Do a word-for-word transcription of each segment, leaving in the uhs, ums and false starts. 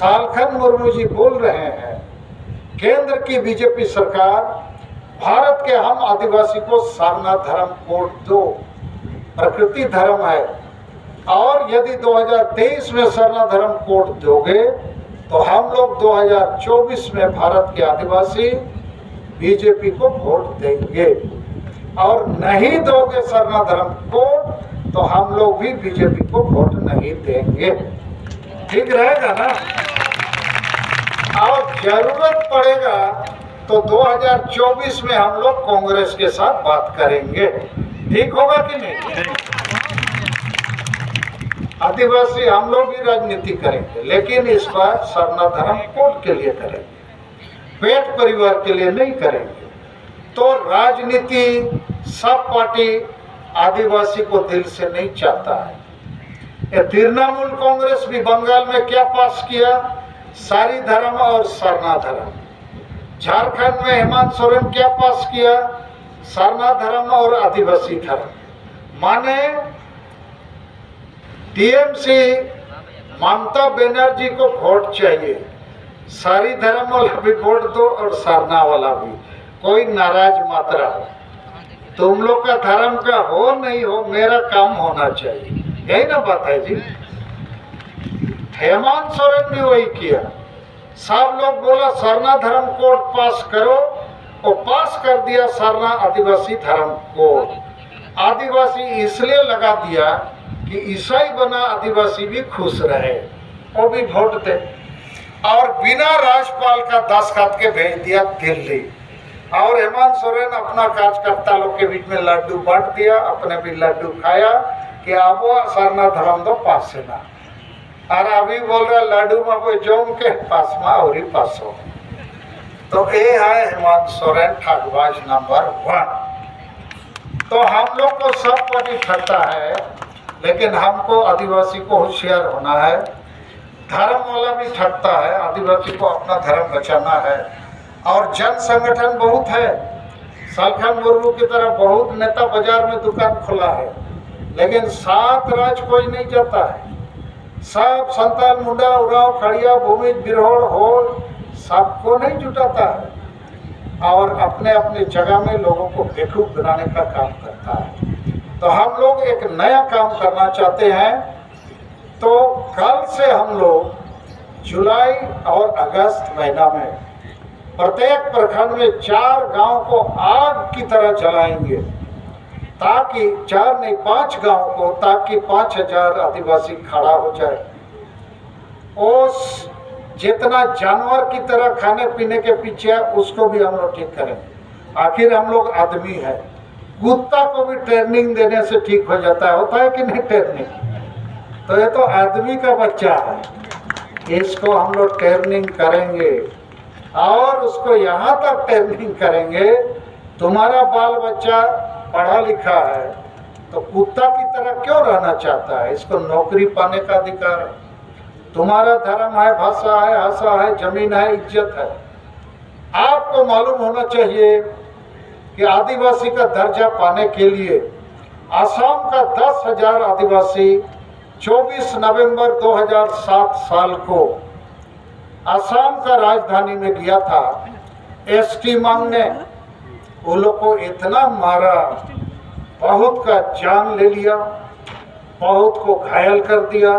सालखन मुर्मू जी बोल रहे हैं, केंद्र की बीजेपी सरकार भारत के हम आदिवासी को सरना धर्म कोड दो, प्रकृति धर्म है, और यदि दो हज़ार तेईस में सरना धर्म कोड दोगे तो हम लोग दो हज़ार चौबीस में भारत के आदिवासी बीजेपी को वोट देंगे, और नहीं दोगे सरना धर्म कोड तो हम लोग भी बीजेपी को वोट नहीं देंगे। ठीक रहेगा ना? और जरूरत पड़ेगा तो दो हज़ार चौबीस में हम लोग कांग्रेस के साथ बात करेंगे। ठीक होगा कि नहीं? आदिवासी हम लोग भी राजनीति करेंगे, लेकिन इस बार सरना धर्म कोड के लिए करेंगे, पेट परिवार के लिए नहीं करेंगे। तो राजनीति, सब पार्टी आदिवासी को दिल से नहीं चाहता है। ये तृणमूल कांग्रेस भी बंगाल में क्या पास किया? सारी धर्म और सरना धर्म। झारखंड में हेमंत सोरेन क्या पास किया? सरना धर्म और आदिवासी धर्म। माने टीएमसी, ममता बनर्जी को वोट चाहिए, सारी धर्म वाला भी वोट दो और सरना वाला भी, कोई नाराज मत रहो। तुम लोग का धर्म का हो नहीं हो, मेरा काम होना चाहिए, यही ना बात है जी। हेमंत सोरेन भी वही किया। सब लोग बोला सरना धर्म कोड पास करो, वो पास कर दिया सरना आदिवासी धर्म कोड। आदिवासी इसलिए लगा दिया कि ईसाई बना आदिवासी भी खुश रहे, वो भी वोट दे। और बिना राज्यपाल का दस्तखत के भेज दिया दिल्ली। और हेमंत सोरेन अपना कार्यकर्ता लोग के बीच में लड्डू बांट दिया, अपने भी लड्डू खाया कि अब वो सरना धर्म तो पास है ना। और अभी बोल रहा लड्डू में कोई जम के पास में और ही पास हो। तो ये है हेमंत सोरेन ठगबाज नंबर वन। तो हम लोग को सब पार्टी ठगता है, लेकिन हमको आदिवासी को होशियार होना है। धर्म वाला भी ठगता है, आदिवासी को अपना धर्म बचाना है। और जन संगठन बहुत है, सालखन मुर्मू की तरह बहुत नेता बाजार में दुकान खोला है, लेकिन सात राज कोई नहीं जाता है। सब संताल, मुंडा, उरांव, खड़िया, भूमिज, बिरहोड़, होल, सबको नहीं जुटाता है और अपने अपने जगह में लोगों को बेवकूफ बनाने का काम करता है। तो हम लोग एक नया काम करना चाहते हैं। तो कल से हम लोग जुलाई और अगस्त महीना में प्रत्येक प्रखंड में चार गांव को आग की तरह जलाएंगे, ताकि चार नहीं, पांच गांव को, ताकि पांच हजार आदिवासी खड़ा हो जाए। उस जितना जानवर की तरह खाने पीने के पीछे है, उसको भी हम लोग ठीक करेंगे। आखिर हम लोग आदमी है, कुत्ता को भी ट्रेनिंग देने से ठीक हो जाता है, होता है कि नहीं ट्रेनिंग? तो ये तो आदमी का बच्चा है, इसको हम लोग ट्रेनिंग करेंगे और उसको यहाँ तक ट्रेनिंग करेंगे। तुम्हारा बाल बच्चा पढ़ा लिखा है, तो कुत्ता की तरह क्यों रहना चाहता है? इसको नौकरी पाने का अधिकार है। तुम्हारा धर्म है, भाषा है, हंसा है, जमीन है, इज्जत है। आपको मालूम होना चाहिए कि आदिवासी का दर्जा पाने के लिए असम का दस हजार आदिवासी चौबीस नवंबर दो हज़ार सात साल को असम का राजधानी में गया था। एसटी मांगने, वो लोग को इतना मारा, बहुत का जान ले लिया, बहुत को घायल कर दिया।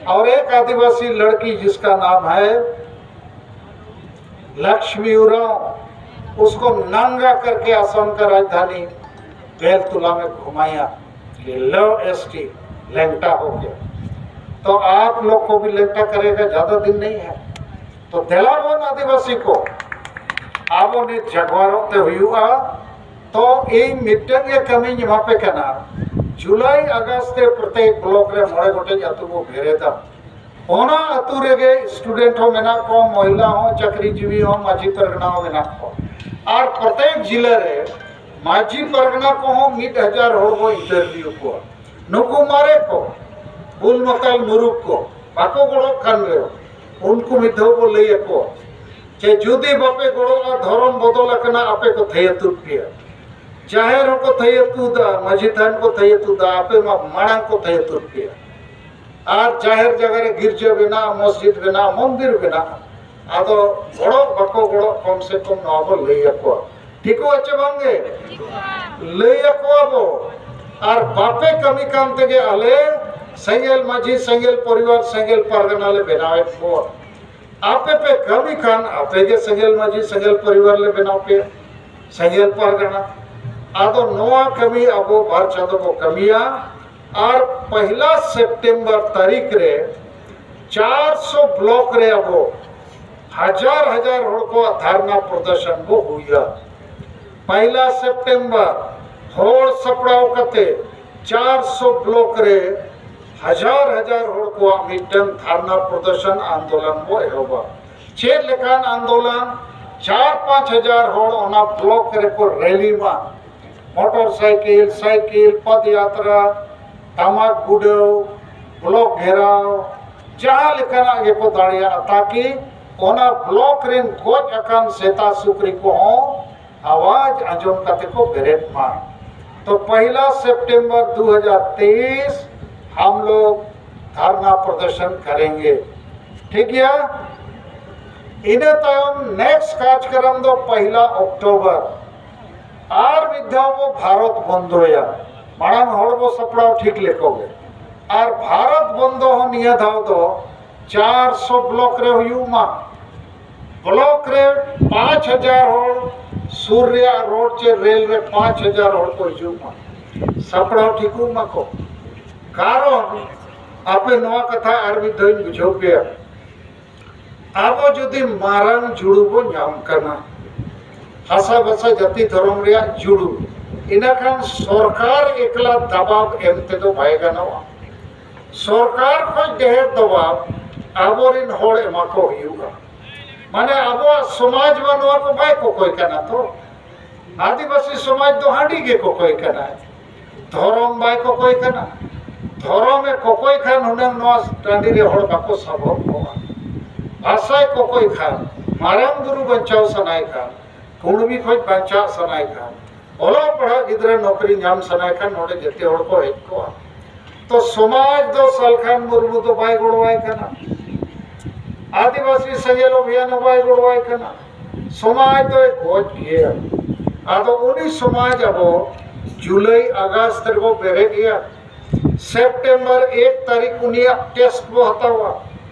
और एक आदिवासी लड़की जिसका नाम है लक्ष्मी उरांव, उसको नंगा करके असम का राजधानी बेलतुला में घुमाया। ये लो एसटी लेंगटा हो गया। तो आप लोग को भी लेंगटा करेगा, ज्यादा दिन नहीं है। तो ᱫᱮᱞᱟ ᱵᱚᱱ ᱟᱹᱫᱤᱵᱟᱹᱥᱤ ᱠᱚ, ᱟᱵᱚ ᱱᱤᱛ ᱡᱟᱜᱽᱣᱟᱨᱚᱜ ᱛᱮ ᱦᱩᱭᱩᱜᱼᱟ᱾ ᱛᱚ ᱤᱧ ᱢᱤᱫᱴᱟᱝ ᱜᱮ ᱠᱟᱹᱢᱤᱧ ᱮᱢᱟ ᱯᱮ ᱠᱟᱱᱟ, ᱡᱩᱞᱟᱭ ᱟᱜᱚᱥᱴ ᱨᱮ ᱯᱨᱚᱛᱮᱠ ᱵᱞᱚᱠ ᱨᱮ ᱢᱚᱬᱮ ᱜᱚᱴᱮᱡ ᱟᱹᱛᱩ ᱵᱚ ᱵᱮᱨᱮᱫᱟ᱾ ᱚᱱᱟ ᱟᱹᱛᱩ ᱨᱮᱜᱮ ᱥᱴᱩᱰᱮᱱᱴ ᱦᱚᱸ ᱢᱮᱱᱟᱜ ᱠᱚᱣᱟ, ᱢᱚᱦᱤᱞᱟ ᱦᱚᱸ, ᱪᱟᱹᱠᱨᱤᱡᱤᱵᱤ ᱦᱚᱸ, ᱢᱟᱹᱡᱷᱤ ᱯᱟᱨᱜᱟᱱᱟ ᱦᱚᱸ ᱢᱮᱱᱟᱜ ᱠᱚᱣᱟ᱾ ᱟᱨ ᱯᱨᱚᱛᱮᱠ ᱡᱤᱞᱟᱹ ᱨᱮ ᱢᱟᱹᱡᱷᱤ ᱯᱟᱨᱜᱟᱱᱟ ᱠᱚᱦᱚᱸ ᱢᱤᱫ ᱦᱟᱡᱟᱨ ᱦᱚᱲ ᱵᱚ ᱤᱱᱴᱟᱨᱵᱷᱤᱭᱩ ᱠᱚᱣᱟ᱾ ᱱᱩᱠᱩ ᱢᱟᱨᱮ ᱠᱚ, ᱵᱩᱞ ᱢᱟᱛᱟᱞ ᱢᱩᱨᱩᱠ ᱠᱚ, ᱵᱟᱠᱚ ᱜᱚᱲᱚᱜ ᱠᱟᱱ ᱨᱮᱦᱚᱸ, ᱩᱱᱠᱩ ᱢᱤᱫ ᱫᱷᱟᱣ ᱵᱚ ᱞᱟᱹᱭ ᱟᱠᱚᱣᱟ ᱡᱮ ᱡᱩᱫᱤ ᱵᱟᱯᱮ ᱜᱚᱲᱚᱜᱼᱟ, ᱫᱷᱚᱨᱚᱢ ᱵᱚᱫᱚᱞ ᱟᱠᱟᱱᱟ, ᱟᱯᱮ ᱠᱚ ᱛᱷᱟᱹᱭᱟᱹ ᱛᱩᱫ ᱯᱮᱭᱟ᱾ ᱡᱟᱦᱮᱨ ᱦᱚᱸᱠᱚ ᱛᱷᱟᱹᱭᱟᱹ ᱛᱩᱫᱟ, ᱢᱟᱹᱡᱷᱤ ᱛᱷᱟᱱ ᱠᱚ ᱛᱷᱟᱹᱭᱟᱹ ᱛᱩᱫᱟ, ᱟᱯᱮ ᱢᱟ ᱢᱟᱲᱟᱝ ᱠᱚ ᱛᱷᱟᱹᱭᱟᱹ ᱛᱩᱫ ᱯᱮᱭᱟ᱾ ᱟᱨ ᱡᱟᱦᱮᱨ ᱡᱟᱭᱜᱟ ᱨᱮ ᱜᱤᱨᱡᱟᱹ ᱵᱮᱱᱟᱜ, ᱢᱚᱥᱡᱤᱫ ᱵᱮᱱᱟᱜ, ᱢᱚᱱᱫᱤᱨ ᱵᱮᱱᱟᱜ, ᱟᱫᱚ ᱜᱚᱲᱚᱜ ᱵᱟᱠᱚ ᱜᱚᱲᱚᱜ, ᱠᱚᱢ ᱥᱮ ᱠᱚᱢ ᱱᱚᱣᱟ ᱵᱚ ᱞᱟᱹᱭ ᱟᱠᱚᱣᱟ᱾ ᱴᱷᱤᱠᱚᱜᱼᱟ ᱪᱮ ᱵᱟᱝᱜᱮ? ᱞᱟᱹᱭ ᱟᱠᱚᱣᱟ ᱵᱚ᱾ ᱟᱨ ᱵᱟᱯᱮ ᱠᱟᱹᱢᱤ ᱠᱟᱱ ᱛᱮᱜᱮ ᱟᱞᱮ ᱥᱮᱸᱜᱮᱞ ᱢᱟᱹᱡᱷᱤ, ᱥᱮᱸᱜᱮᱞ ᱯᱚᱨᱤᱵᱟᱨ, ᱥᱮᱸᱜᱮᱞ ᱯᱟᱨᱜᱟᱱᱟ ᱞᱮ ᱵᱮᱱᱟᱣᱮᱫ ᱠᱚᱣᱟ᱾ ᱟᱯᱮ ᱯᱮ ᱠᱟᱹᱢᱤ ᱠᱷᱟᱱ ᱟᱯᱮ ᱜᱮ ᱥᱮᱸᱜᱮᱞ ᱢᱟᱹᱡᱷᱤ, ᱥᱮᱸᱜᱮᱞ ᱯᱚᱨᱤᱵᱟᱨ ᱞᱮ ᱵᱮᱱᱟᱣ ᱯᱮᱭᱟ, ᱥᱮᱸᱜᱮᱞ ᱯᱟᱨᱜᱟᱱᱟ᱾ ᱟᱫᱚ ᱱᱚᱣᱟ ᱠᱟᱹᱢᱤ ᱟᱵᱚ ᱵᱟᱨ ᱪᱟᱸᱫᱚ ᱵᱚ ᱠᱟᱹᱢᱤᱭᱟ᱾ ᱟᱨ ᱯᱚᱭᱞᱟ ᱥᱮᱯᱴᱮᱢᱵᱚᱨ ᱛᱟᱹᱨᱤᱠᱷ ᱨᱮ ᱪᱟᱨᱥᱚ ᱵᱞᱚᱠ ᱨᱮ ᱟᱵᱚ ᱦᱟᱡᱟᱨ ᱦᱟᱡᱟᱨ ᱦᱚᱲ ᱠᱚᱣᱟᱜ ᱫᱷᱟᱨᱱᱟ ᱯᱨᱚᱫᱚᱨᱥᱚᱱ ᱵᱚ ᱦᱩᱭᱟ᱾ ᱯᱚᱭᱞᱟ ᱥᱮᱯᱴᱮᱢᱵᱚᱨ, ᱦᱚᱲ ᱥᱟᱯᱲᱟᱣ ᱠᱟᱛᱮ ᱪᱟᱨᱥᱚ ᱵᱞᱚᱠ ᱨᱮ ᱦᱟᱡᱟᱨ ᱦᱟᱡᱟᱨ ᱦᱚᱲ ᱠᱚᱣᱟᱜ ᱢᱤᱫᱴᱟᱝ ᱫᱷᱟᱨᱱᱟ ᱯᱨᱚᱫᱚᱨᱥᱚᱱ ᱟᱱᱫᱳᱞᱚᱱ ᱵᱚ ᱮᱦᱚᱵᱟ᱾ ᱪᱮᱫ ᱞᱮᱠᱟᱱ ᱟᱱᱫᱳᱞᱚᱱ? ᱪᱟᱨ ᱯᱟᱸᱪ ᱦᱟᱡᱟᱨ ᱦᱚᱲ ᱚᱱᱟ ᱵᱞᱚᱠ ᱨᱮᱠᱚ ᱨᱮᱞᱤ ᱢᱟ, ᱢᱚᱴᱚᱨ ᱥᱟᱭᱠᱮᱞ, ᱥᱟᱭᱠᱮᱞ, ᱯᱚᱫᱭᱟᱛᱨᱟ, ᱴᱟᱢᱟᱠ ᱜᱩᱰᱟᱹᱣ, ᱵᱞᱚᱠ ᱜᱷᱮᱨᱟᱣ, ᱡᱟᱦᱟᱸ ᱞᱮᱠᱟᱱᱟᱜ ᱜᱮᱠᱚ ᱫᱟᱲᱮᱭᱟᱜᱼᱟ, ᱛᱟᱠᱤ ᱚᱱᱟ ᱵᱞᱚᱠ ᱨᱮᱱ ᱜᱚᱡ ᱟᱠᱟᱱ ᱥᱮᱛᱟ ᱥᱩᱠᱨᱤ ᱠᱚᱦᱚᱸ ᱟᱣᱟᱡᱽ ᱟᱸᱡᱚᱢ ᱠᱟᱛᱮ ᱠᱚ ᱵᱮᱨᱮᱫ ᱢᱟ᱾ ᱛᱚ ᱯᱚᱭᱞᱟ ᱥᱮᱯᱴᱮᱢᱵᱚᱨ ᱫᱩ ᱦᱟᱡᱟᱨ ᱛᱮᱭᱤᱥ ᱦᱟᱢ ᱞᱳᱜ ᱫᱷᱟᱨᱱᱟ ᱯᱨᱚᱫᱚᱨᱥᱚᱱ ᱠᱟᱨᱮᱸᱜᱮ, ᱴᱷᱤᱠ ᱜᱮᱭᱟ? ᱤᱱᱟᱹ ᱛᱟᱭᱚᱢ ᱱᱮᱠᱥᱴ ᱠᱟᱨᱡᱚᱠᱨᱚᱢ ᱫᱚ ᱯᱚᱭᱞᱟ ᱚᱠᱴᱳᱵᱚᱨ, ᱟᱨ ᱢᱤᱫ ᱫᱷᱟᱣ ᱵᱚ ᱵᱷᱟᱨᱚᱛ ᱵᱚᱱᱫᱚᱭᱟ᱾ ᱢᱟᱲᱟᱝ ᱦᱚᱲ ᱵᱚ ᱥᱟᱯᱲᱟᱣ ᱴᱷᱤᱠ ᱞᱮᱠᱚ ᱜᱮ᱾ ᱟᱨ ᱵᱷᱟᱨᱚᱛ ᱵᱚᱱᱫᱚ ᱦᱚᱸ ᱱᱤᱭᱟᱹ ᱫᱷᱟᱣ ᱫᱚ ᱪᱟᱨᱥᱚ ᱵᱞᱚᱠ ᱨᱮ ᱦᱩᱭᱩᱜ ᱢᱟ᱾ ᱵᱞᱚᱠ ᱨᱮ ᱯᱟᱸᱪ ᱦᱟᱡᱟᱨ ᱦᱚᱲ, ᱥᱩᱨ ᱨᱮᱭᱟᱜ ᱨᱳᱰ ᱪᱮ ᱨᱮᱞ ᱨᱮ ᱯᱟᱸᱪ ᱦᱟᱡᱟᱨ ᱦᱚᱲ ᱠᱚ ᱦᱤᱡᱩᱜ ᱢᱟ, ᱥᱟᱯᱲᱟᱣ ᱴᱷᱤᱠᱚᱜ ᱢᱟᱠᱚ᱾ ᱠᱟᱨᱚᱱ ᱟᱯᱮ ᱱᱚᱣᱟ ᱠᱟᱛᱷᱟ ᱟᱨ ᱢᱤᱫ ᱫᱷᱟᱣ ᱤᱧ ᱵᱩᱡᱷᱟᱹᱣ ᱯᱮᱭᱟ, ᱟᱵᱚ ᱡᱩᱫᱤ ᱢᱟᱨᱟᱝ ᱡᱩᱲᱩ ᱵᱚ ᱧᱟᱢ ᱠᱟᱱᱟ, ᱦᱟᱥᱟ ᱵᱷᱟᱥᱟ ᱡᱟᱹᱛᱤ ᱫᱷᱚᱨᱚᱢ ᱨᱮᱭᱟᱜ ᱡᱩᱲᱩ, ᱤᱱᱟᱹᱠᱷᱟᱱ ᱥᱚᱨᱠᱟᱨ ᱮᱠᱞᱟ ᱫᱟᱵᱟᱣ ᱮᱢ ᱛᱮᱫᱚ ᱵᱟᱭ ᱜᱟᱱᱚᱜᱼᱟ᱾ ᱥᱚᱨᱠᱟᱨ ᱠᱷᱚᱱ ᱰᱷᱮᱨ ᱫᱟᱵᱟᱣ ᱟᱵᱚᱨᱮᱱ ᱦᱚᱲ ᱮᱢᱟ ᱠᱚ ᱦᱩᱭᱩᱜᱼᱟ᱾ ᱢᱟᱱᱮ ᱟᱵᱚᱣᱟᱜ ᱥᱚᱢᱟᱡᱽ ᱢᱟ ᱱᱚᱣᱟ ᱠᱚ ᱵᱟᱭ ᱠᱚᱠᱚᱭ ᱠᱟᱱᱟ ᱛᱚ᱾ ᱟᱹᱫᱤᱵᱟᱹᱥᱤ ᱥᱚᱢᱟᱡᱽ ᱫᱚ ᱦᱟᱺᱰᱤ ᱜᱮ ᱠᱚᱠᱚᱭ ᱠᱟᱱᱟᱭ, ᱫᱷᱚᱨᱚᱢ ᱵᱟᱭ ᱠᱚᱠᱚᱭ ᱠᱟᱱᱟ᱾ ᱫᱷᱚᱨᱚᱢᱮ ᱠᱚᱠᱚᱭ ᱠᱷᱟᱱ ᱦᱩᱱᱟᱹᱝ ᱱᱚᱣᱟ ᱴᱟᱺᱰᱤ ᱨᱮ ᱦᱚᱲ ᱵᱟᱠᱚ ᱥᱟᱵᱚᱜ ᱠᱚᱜᱼᱟ᱾ ᱵᱷᱟᱥᱟᱭ ᱠᱚᱠᱚᱭ ᱠᱷᱟᱱ, ᱢᱟᱨᱟᱝ ᱵᱩᱨᱩ ᱵᱟᱧᱪᱟᱣ ᱥᱟᱱᱟᱭ ᱠᱷᱟᱱ, ᱠᱩᱲᱢᱤ ᱠᱷᱚᱱ ᱵᱟᱧᱪᱟᱣ ᱥᱟᱱᱟᱭ ᱠᱷᱟᱱ, ᱚᱞᱚᱜ ᱯᱟᱲᱦᱟᱜ ᱜᱤᱫᱽᱨᱟᱹ ᱱᱚᱠᱨᱤ ᱧᱟᱢ ᱥᱟᱱᱟᱭ ᱠᱷᱟᱱ ᱱᱚᱰᱮ ᱡᱮᱛᱮ ᱦᱚᱲ ᱠᱚ ᱦᱮᱡ ᱠᱚᱜᱼᱟ᱾ ᱛᱚ ᱥᱚᱢᱟᱡᱽ ᱫᱚ ᱥᱟᱞᱠᱷᱟᱱ ᱢᱩᱨᱢᱩ ᱫᱚ ᱵᱟᱭ ᱜᱚᱲᱚᱣᱟᱭ ᱠᱟᱱᱟ, ᱟᱹᱫᱤᱵᱟᱹᱥᱤ ᱥᱮᱸᱜᱮᱞ ᱚᱵᱷᱤᱭᱟᱱ ᱦᱚᱸ ᱵᱟᱭ ᱜᱚᱲᱚᱣᱟᱭ ᱠᱟᱱᱟ, ᱥᱚᱢᱟᱡᱽ ᱫᱚᱭ ᱜᱚᱡ ᱜᱮᱭᱟ᱾ ᱟᱫᱚ ᱩᱱᱤ ᱥᱚᱢᱟᱡᱽ ᱟᱵᱚ ᱡᱩᱞᱟᱭ ᱟᱜᱚᱥᱴ ᱨᱮᱵᱚ ᱵᱮᱨᱮᱫ ᱮᱭᱟ, ᱥᱮᱯᱴᱮᱢᱵᱚᱨ ᱮᱠ ᱛᱟᱹᱨᱤᱠᱷ ᱩᱱᱤᱭᱟᱜ ᱴᱮᱥᱴ ᱵᱚ ᱦᱟᱛᱟᱣᱟ,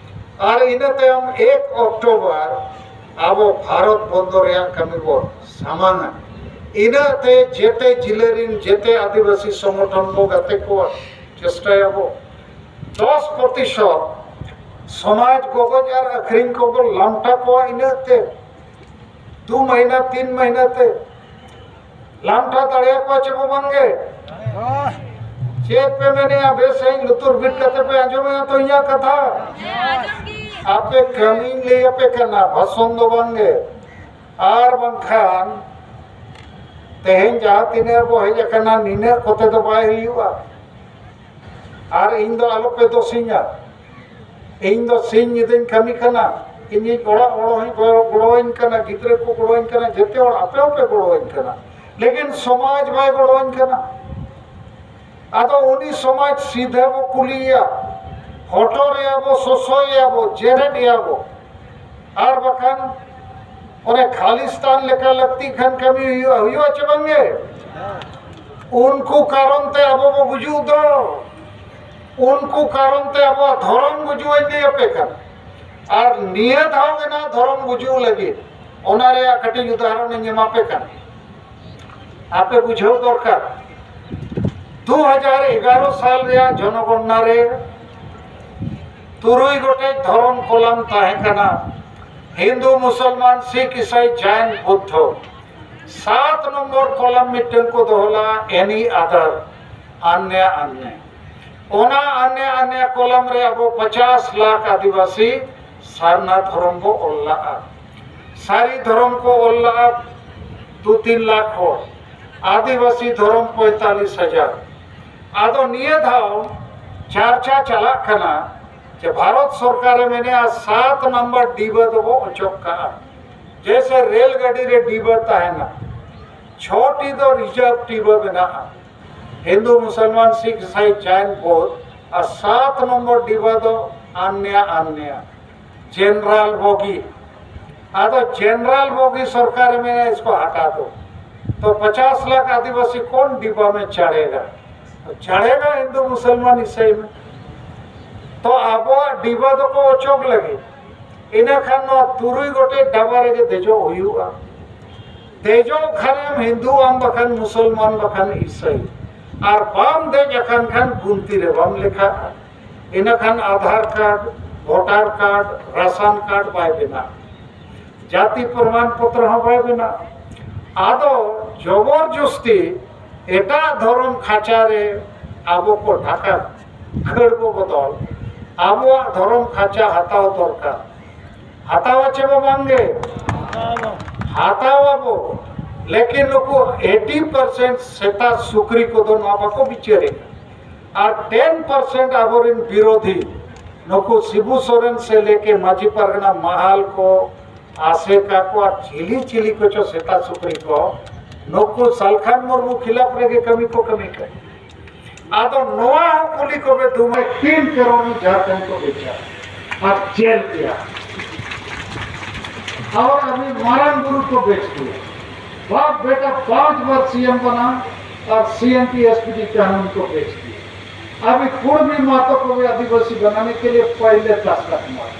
ᱟᱨ ᱤᱱᱟᱹ ᱛᱟᱭᱚᱢ ᱮᱠ ᱚᱠᱴᱳᱵᱚᱨ ᱟᱵᱚ ᱵᱷᱟᱨᱚᱛ ᱵᱚᱱᱫᱚ ᱨᱮᱭᱟᱜ ᱠᱟᱹᱢᱤ ᱵᱚ ᱥᱟᱢᱟᱝᱟ᱾ ᱤᱱᱟᱹ ᱛᱮ ᱡᱮᱛᱮ ᱡᱤᱞᱟᱹ ᱨᱤᱱ ᱡᱮᱛᱮ ᱟᱹᱫᱤᱵᱟᱹᱥᱤ ᱥᱚᱝᱜᱚᱴᱷᱚᱱ ᱵᱚ ᱜᱟᱛᱮ ᱠᱚᱣᱟ, ᱪᱮᱥᱴᱟᱭᱟᱵᱚ᱾ ᱫᱚᱥ ᱯᱨᱚᱛᱤᱥᱚᱛ ᱥᱚᱢᱟᱡᱽ ᱜᱚᱜᱚᱡ ᱟᱨ ᱟᱹᱠᱷᱨᱤᱧ ᱠᱚᱵᱚ ᱞᱟᱢᱴᱟ ᱠᱚᱣᱟ ᱤᱱᱟᱹ ᱛᱮ᱾ ᱫᱩ ᱢᱟᱹᱦᱱᱟᱹ, ᱛᱤᱱ ᱢᱟᱹᱦᱱᱟᱹ ᱛᱮ ᱞᱟᱢᱴᱟ ᱫᱟᱲᱮᱭᱟᱠᱚᱣᱟ ᱪᱮ ᱵᱚ ᱵᱟᱝᱜᱮ? ᱪᱮᱫ ᱯᱮ ᱢᱮᱱᱮᱜᱼᱟ? ᱵᱮᱥ ᱥᱟᱺᱦᱤᱡ ᱞᱩᱛᱩᱨ ᱵᱤᱫ ᱠᱟᱛᱮ ᱯᱮ ᱟᱸᱡᱚᱢᱮᱜᱼᱟ ᱛᱚ ᱤᱧᱟᱹᱜ ᱠᱟᱛᱷᱟ? ᱟᱯᱮ ᱠᱟᱹᱢᱤᱧ ᱞᱟᱹᱭ ᱟᱯᱮ ᱠᱟᱱᱟ, ᱵᱷᱟᱥᱚᱱ ᱫᱚ ᱵᱟᱝᱜᱮ᱾ ᱟᱨ ᱵᱟᱝᱠᱷᱟᱱ ᱛᱮᱦᱮᱧ ᱡᱟᱦᱟᱸ ᱛᱤᱱᱟᱹᱜ ᱵᱚ ᱦᱮᱡ ᱟᱠᱟᱱᱟ, ᱱᱤᱱᱟᱹᱜ ᱠᱚᱛᱮ ᱫᱚ ᱵᱟᱭ ᱦᱩᱭᱩᱜᱼᱟ᱾ ᱟᱨ ᱤᱧ ᱫᱚ ᱟᱞᱚᱯᱮ ᱫᱳᱥᱤᱧᱟ, ᱤᱧ ᱫᱚ ᱥᱤᱧ ᱧᱤᱫᱟᱹᱧ ᱠᱟᱹᱢᱤ ᱠᱟᱱᱟ, ᱤᱧᱤᱡ ᱚᱲᱟᱜ ᱦᱚᱲ ᱦᱚᱸᱭ ᱜᱚᱲᱚ-, ᱜᱚᱲᱚᱣᱟᱹᱧ ᱠᱟᱱᱟ, ᱜᱤᱫᱽᱨᱟᱹ ᱠᱚ ᱜᱚᱲᱚᱣᱟᱹᱧ ᱠᱟᱱᱟ, ᱡᱮᱛᱮ ᱦᱚᱲ ᱟᱯᱮ ᱦᱚᱸᱯᱮ ᱜᱚᱲᱚᱣᱟᱹᱧ ᱠᱟᱱᱟ, ᱞᱮᱠᱤᱱ ᱥᱚᱢᱟᱡᱽ ᱵᱟᱭ ᱜᱚᱲᱚᱣᱟᱹᱧ ᱠᱟᱱᱟ᱾ ᱟᱫᱚ ᱩᱱᱤ ᱥᱚᱢᱟᱡᱽ ᱥᱤᱫᱷᱟᱹ ᱵᱚ ᱠᱩᱞᱤᱭᱮᱭᱟ, ᱦᱚᱴᱚᱨᱮᱭᱟ ᱵᱚ, ᱥᱚᱥᱚᱭᱮᱭᱟ ᱵᱚ, ᱡᱮᱨᱮᱫ ᱮᱭᱟ ᱵᱚ᱾ ᱟᱨ ᱵᱟᱠᱷᱟᱱ ᱚᱱᱮ ᱠᱷᱟᱞᱤᱥᱛᱟᱱ ᱞᱮᱠᱟ ᱞᱟᱹᱠᱛᱤ ᱠᱷᱟᱱ ᱠᱟᱹᱢᱤ ᱦᱩᱭᱩᱜᱼᱟ, ᱦᱩᱭᱩᱜᱼᱟ ᱪᱮ ᱵᱟᱝᱜᱮ? ᱩᱱᱠᱩ ᱠᱟᱨᱚᱱ ᱛᱮ ᱟᱵᱚ ᱵᱚ ᱜᱩᱡᱩᱜ ᱫᱚ, ᱩᱱᱠᱩ ᱠᱟᱨᱚᱱ ᱛᱮ ᱟᱵᱚᱣᱟᱜ ᱫᱷᱚᱨᱚᱢ ᱜᱩᱡᱩᱜ ᱤᱧ ᱞᱟᱹᱭ ᱟᱯᱮ ᱠᱟᱱᱟ᱾ ᱟᱨ ᱱᱤᱭᱟᱹ ᱫᱷᱟᱣ ᱜᱮ ᱱᱟᱜ ᱫᱷᱚᱨᱚᱢ ᱜᱩᱡᱩᱜ ᱞᱟᱹᱜᱤᱫ ᱚᱱᱟ ᱨᱮᱭᱟᱜ ᱠᱟᱹᱴᱤᱡ ᱩᱫᱟᱦᱚᱨᱚᱱ ᱤᱧ ᱮᱢᱟ ᱯᱮ ᱠᱟᱱᱟ᱾ ᱟᱯᱮ ᱵᱩᱡᱷᱟᱹᱣ ᱫᱚᱨᱠᱟᱨ, ᱫᱩ ᱦᱟᱡᱟᱨ ᱮᱜᱟᱨᱚ ᱥᱟᱞ ᱨᱮᱭᱟᱜ ᱡᱚᱱᱚᱜᱚᱱᱱᱟ ᱨᱮ ᱛᱩᱨᱩᱭ ᱜᱚᱴᱮᱡ ᱫᱷᱚᱨᱚᱢ ᱠᱚᱞᱟᱢ ᱛᱟᱦᱮᱸ ᱠᱟᱱᱟ, ᱦᱤᱱᱫᱩ, ᱢᱩᱥᱚᱞᱢᱟᱱ, ᱥᱤᱠᱷ, ᱤᱥᱟᱭ, ᱡᱟᱭᱱ, ᱵᱩᱫᱫᱷᱚ᱾ ᱥᱟᱛ ᱱᱚᱢᱵᱚᱨ ᱠᱚᱞᱟᱢ ᱢᱤᱫᱴᱟᱝ ᱠᱚ ᱫᱚᱦᱚ ᱞᱮᱫᱼᱟ, ᱮᱱᱤ ᱟᱫᱟᱨ, ᱟᱱᱱᱮ ᱟᱱᱱᱮ᱾ ᱚᱱᱟ ᱟᱱᱱᱮ ᱟᱱᱱᱮ ᱠᱚᱞᱟᱢ ᱨᱮ ᱟᱵᱚ ᱯᱚᱪᱟᱥ ᱞᱟᱠᱷ ᱟᱹᱫᱤᱵᱟᱹᱥᱤ ᱥᱟᱨᱱᱟ ᱫᱷᱚᱨᱚᱢ ᱵᱚ ᱚᱞ ᱞᱟᱜᱼᱟ᱾ ᱥᱟᱹᱨᱤ ᱫᱷᱚᱨᱚᱢ ᱠᱚ ᱚᱞ ᱞᱟᱜᱼᱟ ᱫᱩ ᱛᱤᱱ ᱞᱟᱠᱷ ᱦᱚᱲ, ᱟᱹᱫᱤᱵᱟᱹᱥᱤ ᱫᱷᱚᱨᱚᱢ ᱯᱚᱸᱭᱛᱟᱞᱤᱥ ᱦᱟᱡᱟᱨ᱾ ᱟᱫᱚ ᱱᱤᱭᱟᱹ ᱫᱷᱟᱣ ᱪᱟᱨᱪᱟ ᱪᱟᱞᱟᱜ ᱠᱟᱱᱟ ᱡᱮ ᱵᱷᱟᱨᱚᱛ ᱥᱚᱨᱠᱟᱨᱮ ᱢᱮᱱᱮᱜᱼᱟ ᱥᱟᱛ ᱱᱟᱢᱵᱟᱨ ᱰᱤᱵᱟᱹ ᱫᱚᱵᱚ ᱚᱪᱚᱜ ᱠᱟᱜᱼᱟ᱾ ᱡᱮᱭᱥᱮ ᱨᱮᱞ ᱜᱟᱹᱰᱤ ᱨᱮ ᱰᱤᱵᱟᱹ ᱛᱟᱦᱮᱱᱟ, ᱪᱷᱚᱴᱤ ᱫᱚ ᱨᱤᱡᱟᱨᱵᱷ ᱰᱤᱵᱟᱹ ᱢᱮᱱᱟᱜᱼᱟ᱾ ᱦᱤᱱᱫᱩ, ᱢᱩᱥᱚᱞᱢᱟᱱ, ᱥᱤᱠᱷ, ᱤᱥᱟᱭ, ᱡᱟᱭᱱ, ᱵᱳᱫᱷ, ᱟᱨ ᱥᱟᱛ ᱱᱚᱢᱵᱚᱨ ᱰᱤᱵᱟ ᱫᱚ ᱟᱱᱱᱭᱟ ᱟᱱᱱᱭᱟ, ᱡᱮᱱᱟᱨᱟᱞ ᱵᱚᱜᱤ᱾ ᱟᱫᱚ ᱡᱮᱱᱟᱨᱟᱞ ᱵᱚᱜᱤ ᱥᱚᱨᱠᱟᱨ ᱮ ᱢᱮᱱᱟ, ᱤᱥᱠᱚ ᱦᱟᱴᱟ ᱫᱚ᱾ ᱛᱚ ᱯᱚᱪᱟᱥ ᱞᱟᱠᱷ ᱟᱹᱫᱤᱵᱟᱹᱥᱤ ᱠᱚᱱ ᱰᱤᱵᱟ ᱢᱮ ᱪᱟᱲᱮᱜᱟ? ᱪᱟᱲᱮᱜᱟ ᱦᱤᱱᱫᱩ, ᱢᱩᱥᱚᱞᱢᱟᱱ, ᱤᱥᱟᱭ ᱢᱮ᱾ ᱛᱚ ᱟᱵᱚᱣᱟᱜ ᱰᱤᱵᱟ ᱫᱚᱠᱚ ᱚᱪᱚᱜ ᱞᱟᱹᱜᱤᱫ, ᱤᱱᱟᱹ ᱠᱷᱟᱱ ᱱᱚᱣᱟ ᱛᱩᱨᱩᱭ ᱜᱚᱴᱮᱡ ᱰᱟᱵᱟ ᱨᱮᱜᱮ ᱫᱮᱡᱚᱜ ᱦᱩᱭᱩᱜᱼᱟ᱾ ᱫᱮᱡᱚᱜ ᱠᱷᱟᱱᱮᱢ ᱦᱤᱱᱫᱩ ᱟᱢ ᱵᱟᱠᱷᱟᱱ ᱢᱩᱥᱚᱞᱢᱟᱱ ᱵᱟᱠᱷᱟᱱ ᱤᱥᱟᱹᱭ, ᱟᱨ ᱵᱟᱢ ᱫᱮᱡ ᱟᱠᱟᱱ ᱠᱷᱟᱱ ᱜᱩᱱᱛᱤ ᱨᱮ ᱵᱟᱢ ᱞᱮᱠᱷᱟᱜᱼᱟ᱾ ᱤᱱᱟᱹ ᱠᱷᱟᱱ Aadhaar card, voter card, ration card ᱵᱟᱭ ᱵᱮᱱᱟᱜᱼᱟ, ᱡᱟᱹᱛᱤ ᱯᱨᱚᱢᱟᱱ ᱯᱚᱛᱨᱚ ᱦᱚᱸ ᱵᱟᱭ ᱵᱮᱱᱟᱜᱼᱟ᱾ ᱟᱫᱚ ᱡᱚᱵᱚᱨ ᱡᱚᱥᱛᱤ ᱮᱴᱟᱜ ᱫᱷᱚᱨᱚᱢ ᱠᱷᱟᱸᱪᱟ ᱨᱮ ᱟᱵᱚ ᱠᱚ ᱰᱷᱟᱠᱟ ᱠᱷᱟᱹᱲ ᱠᱚ ᱵᱚᱫᱚᱞ ᱟᱵᱚᱣᱟᱜ ᱫᱷᱚᱨᱚᱢ ᱠᱷᱟᱸᱪᱟ ᱦᱟᱛᱟᱣ ᱫᱚᱨᱠᱟᱨ᱾ ᱦᱟᱛᱟᱣᱟ ᱪᱮ ᱵᱟᱝ ᱜᱮ? ᱦᱟᱛᱟᱣᱟᱵᱚ᱾ ᱞᱮᱠᱤᱱ ᱱᱩᱠᱩ ᱮᱭᱴᱤ ᱯᱟᱨᱥᱮᱱᱴ ᱥᱮᱛᱟ ᱥᱩᱠᱨᱤ ᱠᱚᱫᱚ ᱱᱚᱣᱟ ᱵᱟᱠᱚ ᱵᱤᱪᱟᱹᱨᱮᱫ᱾ ᱟᱨ ᱴᱮᱱ ᱯᱟᱨᱥᱮᱱᱴ ᱟᱵᱚᱨᱮᱱ ᱵᱤᱨᱳᱫᱷᱤ, ᱱᱩᱠᱩ ᱥᱤᱵᱩ ᱥᱚᱨᱮᱱ ᱥᱮ ᱞᱮᱠᱮ ᱢᱟᱹᱡᱷᱤ ᱯᱟᱨᱜᱟᱱᱟ ᱢᱟᱦᱟᱞ ᱠᱚ, ᱟᱥᱮᱠᱟ ᱠᱚ ᱟᱨ ᱪᱤᱞᱤ ᱪᱤᱞᱤ ᱠᱚᱪᱚ ᱥᱮᱛᱟ ᱥᱩᱠᱨᱤ ᱠᱚ, ᱱᱩᱠᱩ ᱥᱟᱞᱠᱷᱟᱱ ᱢᱩᱨᱢᱩ ᱠᱷᱤᱞᱟᱯ ᱨᱮᱜᱮ ᱠᱟᱹᱢᱤ ᱠᱚ ᱠᱟᱹᱢᱤ ᱠᱟᱱᱟ᱾ ᱟᱫᱚ ᱱᱚᱣᱟ ᱦᱚᱸ ᱠᱩᱞᱤ ᱠᱚᱵᱮ ᱫᱩᱢᱮ ᱛᱤᱱ ᱠᱟᱨᱚᱲ ᱢᱤ ᱡᱷᱟᱨᱠᱷᱚᱸᱰ ᱠᱚ ᱵᱮᱪᱟ ᱟᱨ ᱡᱮᱞ ᱜᱮᱭᱟ᱾ और अभी मारंग गुरु को बेच दिया। बाप बेटा पांच बार सीएम बना और सीएमपी एसपीटी कानून को बेच दिया। अभी कुर्मी माता को भी आदिवासी बनाने के लिए पहले दस्तखत मार।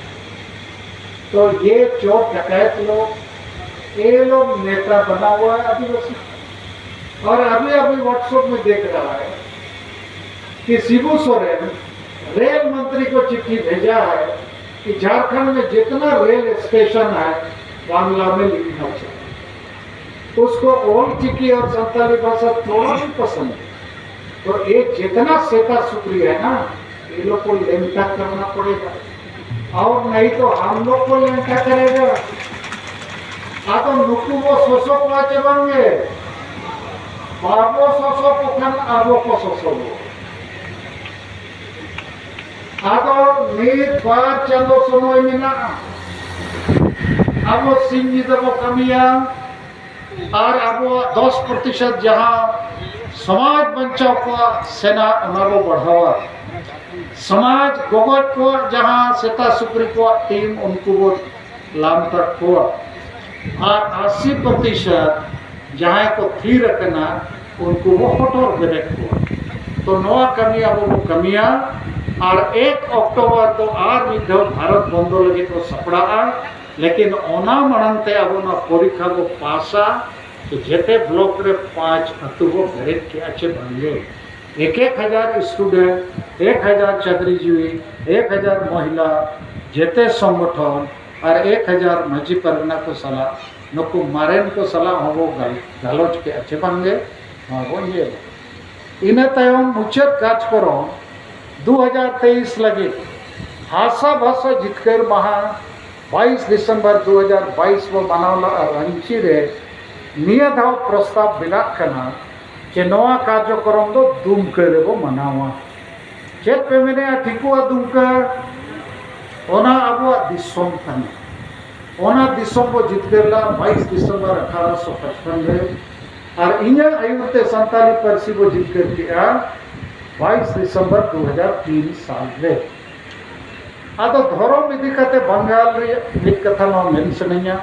तो ये चोर डकैत लोग, ये लोग नेता बना हुआ है आदिवासी। और अभी अभी व्हाट्सएप में देख रहा है कि शिबू सोरेन रेल मंत्री को चिट्ठी भेजा है कि झारखंड में जितना रेल स्टेशन है बांग्ला में लिखना चाहिए। उसको ओल्ड चिकी और संताली भाषा थोड़ा भी पसंद है। तो ये जितना सेता सुक्रिया है ना, ये लोग को लेंटा करना पड़ेगा, और नहीं तो हम लोग को लेंटा करेगा। ᱟᱫᱚ ᱱᱩᱠᱩ ᱵᱚ ᱥᱚᱥᱚ ᱠᱚᱣᱟ ᱪᱮ ᱵᱟᱝ ᱜᱮ? ᱵᱟᱵᱚ ᱥᱚᱥᱚ ᱠᱚ ᱠᱷᱟᱱ ᱟᱵᱚ ᱠᱚ ᱥᱚᱥᱚ ᱵᱚ᱾ ᱟᱫᱚ ᱢᱤᱫ ᱵᱟᱨ ᱪᱟᱸᱫᱚ ᱥᱚᱢᱚᱭ ᱢᱮᱱᱟᱜᱼᱟ᱾ ᱟᱵᱚ ᱥᱤᱧ ᱧᱤᱫᱟᱹ ᱵᱚ ᱠᱟᱹᱢᱤᱭᱟ᱾ ᱟᱨ ᱟᱵᱚᱣᱟᱜ ᱫᱚᱥ ᱯᱨᱚᱛᱤᱥᱚᱛ ᱡᱟᱦᱟᱸ ᱥᱚᱢᱟᱡᱽ ᱵᱟᱧᱪᱟᱣ ᱠᱚᱣᱟᱜ ᱥᱮᱱᱟ ᱚᱱᱟ ᱵᱚ ᱵᱟᱲᱦᱟᱣᱟ᱾ ᱥᱚᱢᱟᱡᱽ ᱜᱚᱜᱚᱡ ᱠᱚᱣᱟᱜ ᱡᱟᱦᱟᱸ ᱥᱮᱛᱟ ᱥᱩᱠᱨᱤ ᱠᱚᱣᱟᱜ ᱴᱤᱢ, ᱩᱱᱠᱩ ᱵᱚ ᱞᱟᱢᱴᱟᱨ ᱠᱚᱣᱟ᱾ ᱟᱨ ᱟᱥᱤ ᱯᱨᱚᱛᱤᱥᱚᱛ ᱡᱟᱦᱟᱸᱭ ᱠᱚ ᱛᱷᱤᱨ ᱟᱠᱟᱱᱟ, ᱩᱱᱠᱩ ᱵᱚ ᱦᱚᱴᱚᱨ ᱵᱮᱨᱮᱫ ᱠᱚᱣᱟ᱾ ᱛᱚ ᱱᱚᱣᱟ ᱠᱟᱹᱢᱤ ᱟᱵᱚ ᱵᱚ ᱠᱟᱹᱢᱤᱭᱟ᱾ ᱟᱨ ᱮᱠ ᱚᱠᱴᱳᱵᱚᱨ ᱫᱚ ᱟᱨ ᱢᱤᱫ ᱫᱷᱟᱣ ᱵᱷᱟᱨᱚᱛ ᱵᱚᱱᱫᱚ ᱞᱟᱹᱜᱤᱫ ᱵᱚ ᱥᱟᱯᱲᱟᱜᱼᱟ᱾ ᱞᱮᱠᱤᱱ ᱚᱱᱟ ᱢᱟᱲᱟᱝ ᱛᱮ ᱟᱵᱚ ᱱᱚᱣᱟ ᱯᱚᱨᱤᱠᱠᱷᱟ ᱵᱚ ᱯᱟᱥᱟ᱾ ᱛᱚ ᱡᱮᱛᱮ ᱵᱞᱚᱠ ᱨᱮ ᱯᱟᱸᱪ ᱟᱹᱛᱩ ᱵᱚ ᱵᱮᱨᱮᱫ ᱠᱮᱜᱼᱟ ᱪᱮ ᱵᱟᱝᱜᱮ? ᱮᱠ ᱮᱠ ᱦᱟᱡᱟᱨ ᱥᱴᱩᱰᱮᱱᱴ, ᱮᱠ ᱦᱟᱡᱟᱨ ᱪᱟᱹᱠᱨᱤᱡᱤᱵᱤ, ᱮᱠ ᱦᱟᱡᱟᱨ ᱢᱚᱦᱤᱞᱟ, ᱡᱮᱛᱮ ᱥᱚᱝᱜᱚᱴᱷᱚᱱ ᱟᱨ ᱮᱠ ᱦᱟᱡᱟᱨ ᱢᱟᱹᱡᱷᱤ ᱯᱟᱨᱜᱟᱱᱟ ᱠᱚ ᱥᱟᱞᱟᱜ, ᱱᱩᱠᱩ ᱢᱟᱨᱮᱱ ᱠᱚ ᱥᱟᱞᱟᱜ ᱦᱚᱸᱵᱚ ᱜᱟᱞ-, ᱜᱟᱞᱚᱪ ᱠᱮᱜᱼᱟ ᱪᱮ ᱵᱟᱝᱜᱮ? ᱱᱚᱣᱟ ᱵᱚ ᱤᱭᱟᱹᱭᱟ᱾ ᱤᱱᱟᱹ ᱛᱟᱭᱚᱢ ᱢᱩᱪᱟᱹᱫ ᱠᱟᱨᱡᱽᱠᱨᱚᱢ ᱫᱩ ᱦᱟᱡᱟᱨ ᱛᱮᱭᱤᱥ ᱞᱟᱹᱜᱤᱫ ᱦᱟᱥᱟ ᱵᱷᱟᱥᱟ ᱡᱤᱛᱠᱟᱹᱨ ᱢᱟᱦᱟ ᱵᱟᱭᱤᱥ ᱰᱤᱥᱮᱢᱵᱚᱨ ᱫᱩ ᱦᱟᱡᱟᱨ ᱵᱟᱭᱤᱥ ᱵᱚ ᱢᱟᱱᱟᱣ ᱞᱟᱜᱼᱟ ᱨᱟᱺᱪᱤ ᱨᱮ᱾ ᱱᱤᱭᱟᱹ ᱫᱷᱟᱣ ᱯᱨᱚᱥᱛᱟᱵ ᱵᱮᱱᱟᱜ ᱠᱟᱱᱟ ᱡᱮ ᱱᱚᱣᱟ ᱠᱟᱨᱡᱚᱠᱨᱚᱢ ᱫᱚ ᱫᱩᱢᱠᱟᱹ ᱨᱮᱵᱚ ᱢᱟᱱᱟᱣᱟ᱾ ᱪᱮᱫ ᱯᱮ ᱢᱮᱱᱮᱜᱼᱟ ᱴᱷᱤᱠᱩᱣᱟ ᱫᱩᱢᱠᱟᱹ? ᱚᱱᱟ ᱟᱵᱚᱣᱟᱜ ᱫᱤᱥᱚᱢ ᱠᱟᱱᱟ᱾ ᱚᱱᱟ ᱫᱤᱥᱚᱢ ᱵᱚ ᱡᱤᱛᱠᱟᱹᱨ ᱞᱮᱫᱼᱟ ᱵᱟᱭᱤᱥ ᱰᱤᱥᱮᱢᱵᱚᱨ ᱟᱴᱷᱟᱨᱚᱥᱚ ᱯᱟᱸᱪᱯᱟᱱᱱᱚ ᱨᱮ, ᱟᱨ ᱤᱧᱟᱹᱜ ᱟᱹᱭᱩᱨ ᱛᱮ ᱥᱟᱱᱛᱟᱲᱤ ᱯᱟᱹᱨᱥᱤ ᱵᱚ ᱡᱤᱛᱠᱟᱹᱨ ᱠᱮᱜᱼᱟ ᱵᱟᱭᱤᱥ ᱰᱤᱥᱮᱢᱵᱚᱨ ᱫᱩ ᱦᱟᱡᱟᱨ ᱛᱤᱱ ᱥᱟᱞ ᱨᱮ᱾ ᱟᱫᱚ ᱫᱷᱚᱨᱚᱢ ᱤᱫᱤ ᱠᱟᱛᱮ ᱵᱟᱝᱜᱟᱞ ᱨᱮᱭᱟᱜ ᱢᱤᱫ ᱠᱟᱛᱷᱟ ᱱᱚᱣᱟ ᱢᱮᱱ ᱥᱟᱱᱟᱧᱟ᱾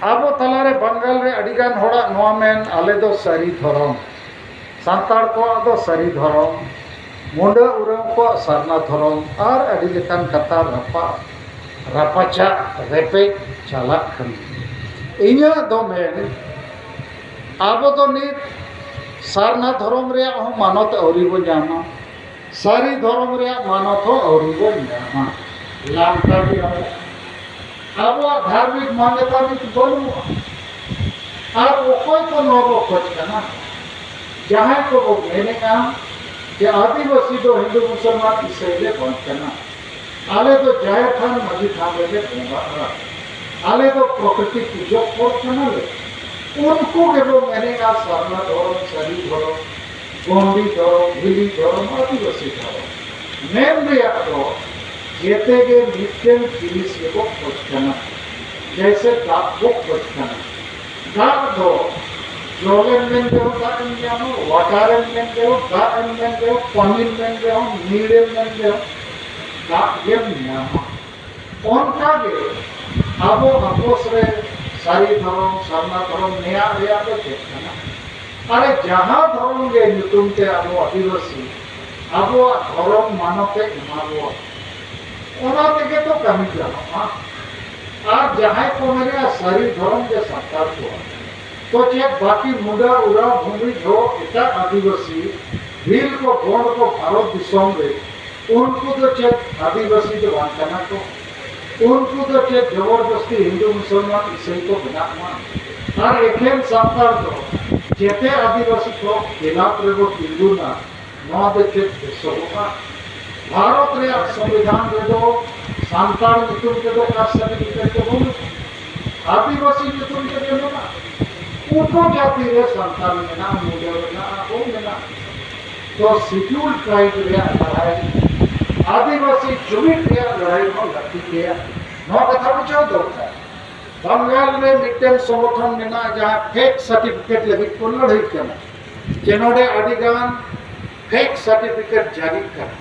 ᱟᱵᱚ ᱛᱟᱞᱟᱨᱮ ᱵᱟᱝᱜᱟᱞ ᱨᱮ ᱟᱹᱰᱤᱜᱟᱱ ᱦᱚᱲᱟᱜ ᱱᱚᱣᱟ ᱢᱮᱱ, ᱟᱞᱮ ᱫᱚ ᱥᱟᱹᱨᱤ ᱫᱷᱚᱨᱚᱢ, ᱥᱟᱱᱛᱟᱲ ᱠᱚᱣᱟᱜ ᱫᱚ ᱥᱟᱹᱨᱤ ᱫᱷᱚᱨᱚᱢ, ᱢᱩᱰᱟᱹ ᱩᱨᱟᱹᱣ ᱠᱚᱣᱟᱜ ᱥᱟᱨᱱᱟ ᱫᱷᱚᱨᱚᱢ, ᱟᱨ ᱟᱹᱰᱤ ᱞᱮᱠᱟᱱ ᱠᱟᱛᱷᱟ ᱨᱟᱯᱟᱜ ᱨᱟᱯᱟᱪᱟᱜ ᱨᱮᱯᱮᱡ ᱪᱟᱞᱟᱜ ᱠᱟᱱᱟ᱾ ᱤᱧᱟᱹᱜ ᱫᱚ ᱢᱮᱱ, ᱟᱵᱚ ᱫᱚ ᱱᱤᱛ ᱥᱟᱨᱱᱟ ᱫᱷᱚᱨᱚᱢ ᱨᱮᱭᱟᱜ ᱦᱚᱸ ᱢᱟᱱᱚᱛ ᱟᱹᱣᱨᱤ ᱵᱚ ᱧᱟᱢᱟ, ᱥᱟᱹᱨᱤ ᱫᱷᱚᱨᱚᱢ ᱨᱮᱭᱟᱜ ᱢᱟᱱᱚᱛ ᱦᱚᱸ ᱟᱹᱣᱨᱤ ᱵᱚ ᱧᱟᱢᱟ᱾ ᱞᱟᱝᱠᱟ ᱜᱮ ᱟᱵᱚ, ᱟᱵᱚᱣᱟᱜ ᱫᱷᱟᱨᱢᱤᱠ ᱢᱟᱱᱭᱚᱛᱟ ᱱᱤᱛ ᱵᱟᱹᱱᱩᱜᱼᱟ᱾ ᱟᱨ ᱚᱠᱚᱭ ᱠᱚ ᱱᱚᱣᱟ ᱵᱚ ᱠᱷᱚᱡ ᱠᱟᱱᱟ? ᱡᱟᱦᱟᱸᱭ ᱠᱚ ᱵᱚ ᱢᱮᱱᱮᱜᱼᱟ ᱡᱮ ᱟᱹᱫᱤᱵᱟᱹᱥᱤ ᱫᱚ ᱦᱤᱱᱫᱩ ᱢᱩᱥᱚᱞᱢᱟᱱ ᱤᱥᱟᱹᱭ ᱞᱮ ᱵᱟᱝ ᱠᱟᱱᱟ, ᱟᱞᱮ ᱫᱚ ᱡᱟᱦᱮᱨ ᱛᱷᱟᱱ ᱢᱟᱹᱡᱷᱤ ᱛᱷᱟᱱ ᱨᱮᱞᱮ ᱵᱚᱸᱜᱟᱜᱼᱟ, ᱟᱞᱮ ᱫᱚ ᱯᱨᱚᱠᱨᱤᱛᱤ ᱯᱩᱡᱟᱹ ᱦᱚᱲ ᱠᱟᱱᱟᱞᱮ, ᱩᱱᱠᱩ ᱜᱮᱵᱚ ᱢᱮᱱᱮᱜᱼᱟ ᱥᱟᱨᱱᱟ ᱫᱷᱚᱨᱚᱢ, ᱥᱟᱹᱨᱤ ᱫᱷᱚᱨᱚᱢ, ᱜᱚᱱᱰᱤ ᱫᱷᱚᱨᱚᱢ, ᱵᱷᱤᱞᱤ ᱫᱷᱚᱨᱚᱢ, ᱟᱹᱫᱤᱵᱟᱹᱥᱤ ᱫᱷᱚᱨᱚᱢ᱾ ᱢᱮᱱ ᱨᱮᱭᱟᱜ ᱫᱚ ᱡᱮᱛᱮ ᱜᱮ ᱢᱤᱫᱴᱮᱱ ᱡᱤᱱᱤᱥ ᱜᱮᱵᱚ ᱠᱷᱚᱡ ᱠᱟᱱᱟ, ᱡᱮᱭᱥᱮ ᱫᱟᱜ ᱵᱚ ᱠᱷᱚᱡ ᱠᱟᱱᱟ᱾ ᱫᱟᱜ ᱫᱚ ᱡᱚᱞᱮᱢ ᱢᱮᱱ ᱨᱮᱦᱚᱸ ᱫᱟᱜ ᱮᱢ ᱧᱟᱢᱟ, ᱣᱟᱴᱟᱨᱮᱢ ᱢᱮᱱ ᱨᱮᱦᱚᱸ, ᱫᱟᱜ ᱮᱢ ᱢᱮᱱ ᱨᱮᱦᱚᱸ, ᱯᱟᱱᱤᱢ ᱢᱮᱱ ᱨᱮᱦᱚᱸ, ᱱᱤᱲᱮᱢ ᱢᱮᱱ ᱨᱮᱦᱚᱸ, ᱫᱟᱜ ᱜᱮᱢ ᱧᱟᱢᱟ᱾ ᱚᱱᱠᱟᱜᱮ ᱟᱵᱚ ᱟᱯᱚᱥ ᱨᱮ ᱥᱟᱹᱨᱤ ᱫᱷᱚᱨᱚᱢ, ᱥᱟᱨᱱᱟ ᱫᱷᱚᱨᱚᱢ ᱱᱮᱭᱟᱜ ᱨᱮᱭᱟᱜ ᱫᱚ ᱪᱮᱫ ᱠᱟᱱᱟ? ᱟᱨᱮ, ᱡᱟᱦᱟᱸ ᱫᱷᱚᱨᱚᱢ ᱜᱮ ᱧᱩᱛᱩᱢ ᱛᱮ ᱟᱵᱚ ᱟᱹᱫᱤᱵᱟᱹᱥᱤ ᱟᱵᱚᱣᱟᱜ ᱫᱷᱚᱨᱚᱢ ᱢᱟᱱᱚᱛ ᱮ ᱮᱢᱟ ᱵᱚᱣᱟ, ᱚᱱᱟ ᱛᱮᱜᱮ ᱛᱚ ᱠᱟᱹᱢᱤ ᱜᱟᱱᱚᱜᱼᱟ᱾ ᱟᱨ ᱡᱟᱦᱟᱸᱭ ᱠᱚ ᱢᱮᱱᱮᱜᱼᱟ ᱥᱟᱹᱨᱤ ᱫᱷᱚᱨᱚᱢ ᱜᱮ ᱥᱟᱱᱛᱟᱲ ᱠᱚᱣᱟᱜ, ᱛᱚ ᱪᱮᱫ ᱵᱟᱹᱠᱤ ᱢᱩᱰᱟᱹ, ᱳᱨᱟᱣ, ᱵᱷᱩᱢᱤᱡ ᱦᱚᱸ ᱮᱴᱟᱜ ᱟᱹᱫᱤᱵᱟᱹᱥᱤ, ᱵᱷᱤᱞ ᱠᱚ, ᱜᱚᱸᱰ ᱠᱚ ᱵᱷᱟᱨᱚᱛ ᱫᱤᱥᱚᱢ ᱨᱮ, ᱩᱱᱠᱩ ᱫᱚ ᱪᱮᱫ ᱟᱹᱫᱤᱵᱟᱹᱥᱤ ᱫᱚ ᱵᱟᱝ ᱠᱟᱱᱟ ᱠᱚ? ᱩᱱᱠᱩ ᱫᱚ ᱪᱮᱫ ᱡᱚᱵᱚᱨᱫᱚᱥᱛᱤ ᱦᱤᱱᱫᱩ ᱢᱩᱥᱚᱞᱢᱟᱱ ᱤᱥᱟᱹᱭ ᱠᱚ ᱵᱮᱱᱟᱜ ᱢᱟ? ᱟᱨ ᱮᱠᱷᱮᱱ ᱥᱟᱱᱛᱟᱲ ᱫᱚ ᱡᱮᱛᱮ ᱟᱹᱫᱤᱵᱟᱹᱥᱤ ᱠᱚ ᱠᱷᱤᱞᱟᱯ ᱨᱮᱵᱚ ᱛᱤᱸᱜᱩᱱᱟ, ᱱᱚᱣᱟ ᱫᱚ ᱪᱮᱫ ᱵᱮᱥᱚᱜᱚᱜᱼᱟ? ᱵᱷᱟᱨᱚᱛ ᱨᱮᱭᱟᱜ ᱥᱚᱝᱵᱤᱫᱷᱟᱱ ᱨᱮᱫᱚ ᱥᱟᱱᱛᱟᱲ ᱧᱩᱛᱩᱢ ᱛᱮᱫᱚ caste certificate ᱫᱚ ᱵᱟᱹᱱᱩᱜᱼᱟ, ᱟᱹᱫᱤᱵᱟᱹᱥᱤ ᱧᱩᱛᱩᱢ ᱛᱮᱜᱮ ᱢᱮᱱᱟᱜᱼᱟ᱾ ᱩᱯᱚᱡᱟᱹᱛᱤ ᱨᱮ ᱥᱟᱱᱛᱟᱲ ᱢᱮᱱᱟᱜᱼᱟ, ᱢᱩᱰᱟᱹ ᱢᱮᱱᱟᱜᱼᱟ, ᱦᱳ ᱢᱮᱱᱟᱜᱼᱟ᱾ ᱛᱚ scheduled tribe ᱨᱮᱭᱟᱜ ᱞᱟᱹᱲᱦᱟᱹᱭ, ᱟᱹᱫᱤᱵᱟᱹᱥᱤ ᱡᱩᱢᱤᱫ ᱨᱮᱭᱟᱜ ᱞᱟᱹᱲᱦᱟᱹᱭ ᱦᱚᱸ ᱞᱟᱹᱠᱛᱤ ᱜᱮᱭᱟ᱾ ᱱᱚᱣᱟ ᱠᱟᱛᱷᱟ ᱵᱩᱡᱷᱟᱹᱣ ᱫᱚᱨᱠᱟᱨ᱾ ᱵᱟᱝᱜᱟᱞ ᱨᱮ ᱢᱤᱫᱴᱮᱱ ᱥᱚᱝᱜᱚᱴᱷᱚᱱ ᱢᱮᱱᱟᱜᱼᱟ, ᱡᱟᱦᱟᱸ fake certificate ᱞᱟᱹᱜᱤᱫ ᱠᱚ ᱞᱟᱹᱲᱦᱟᱹᱭ ᱠᱟᱱᱟ, ᱡᱮ ᱱᱚᱰᱮ ᱟᱹᱰᱤ ᱜᱟᱱ fake certificate ᱡᱟᱹᱨᱤᱜ ᱠᱟᱱᱟ᱾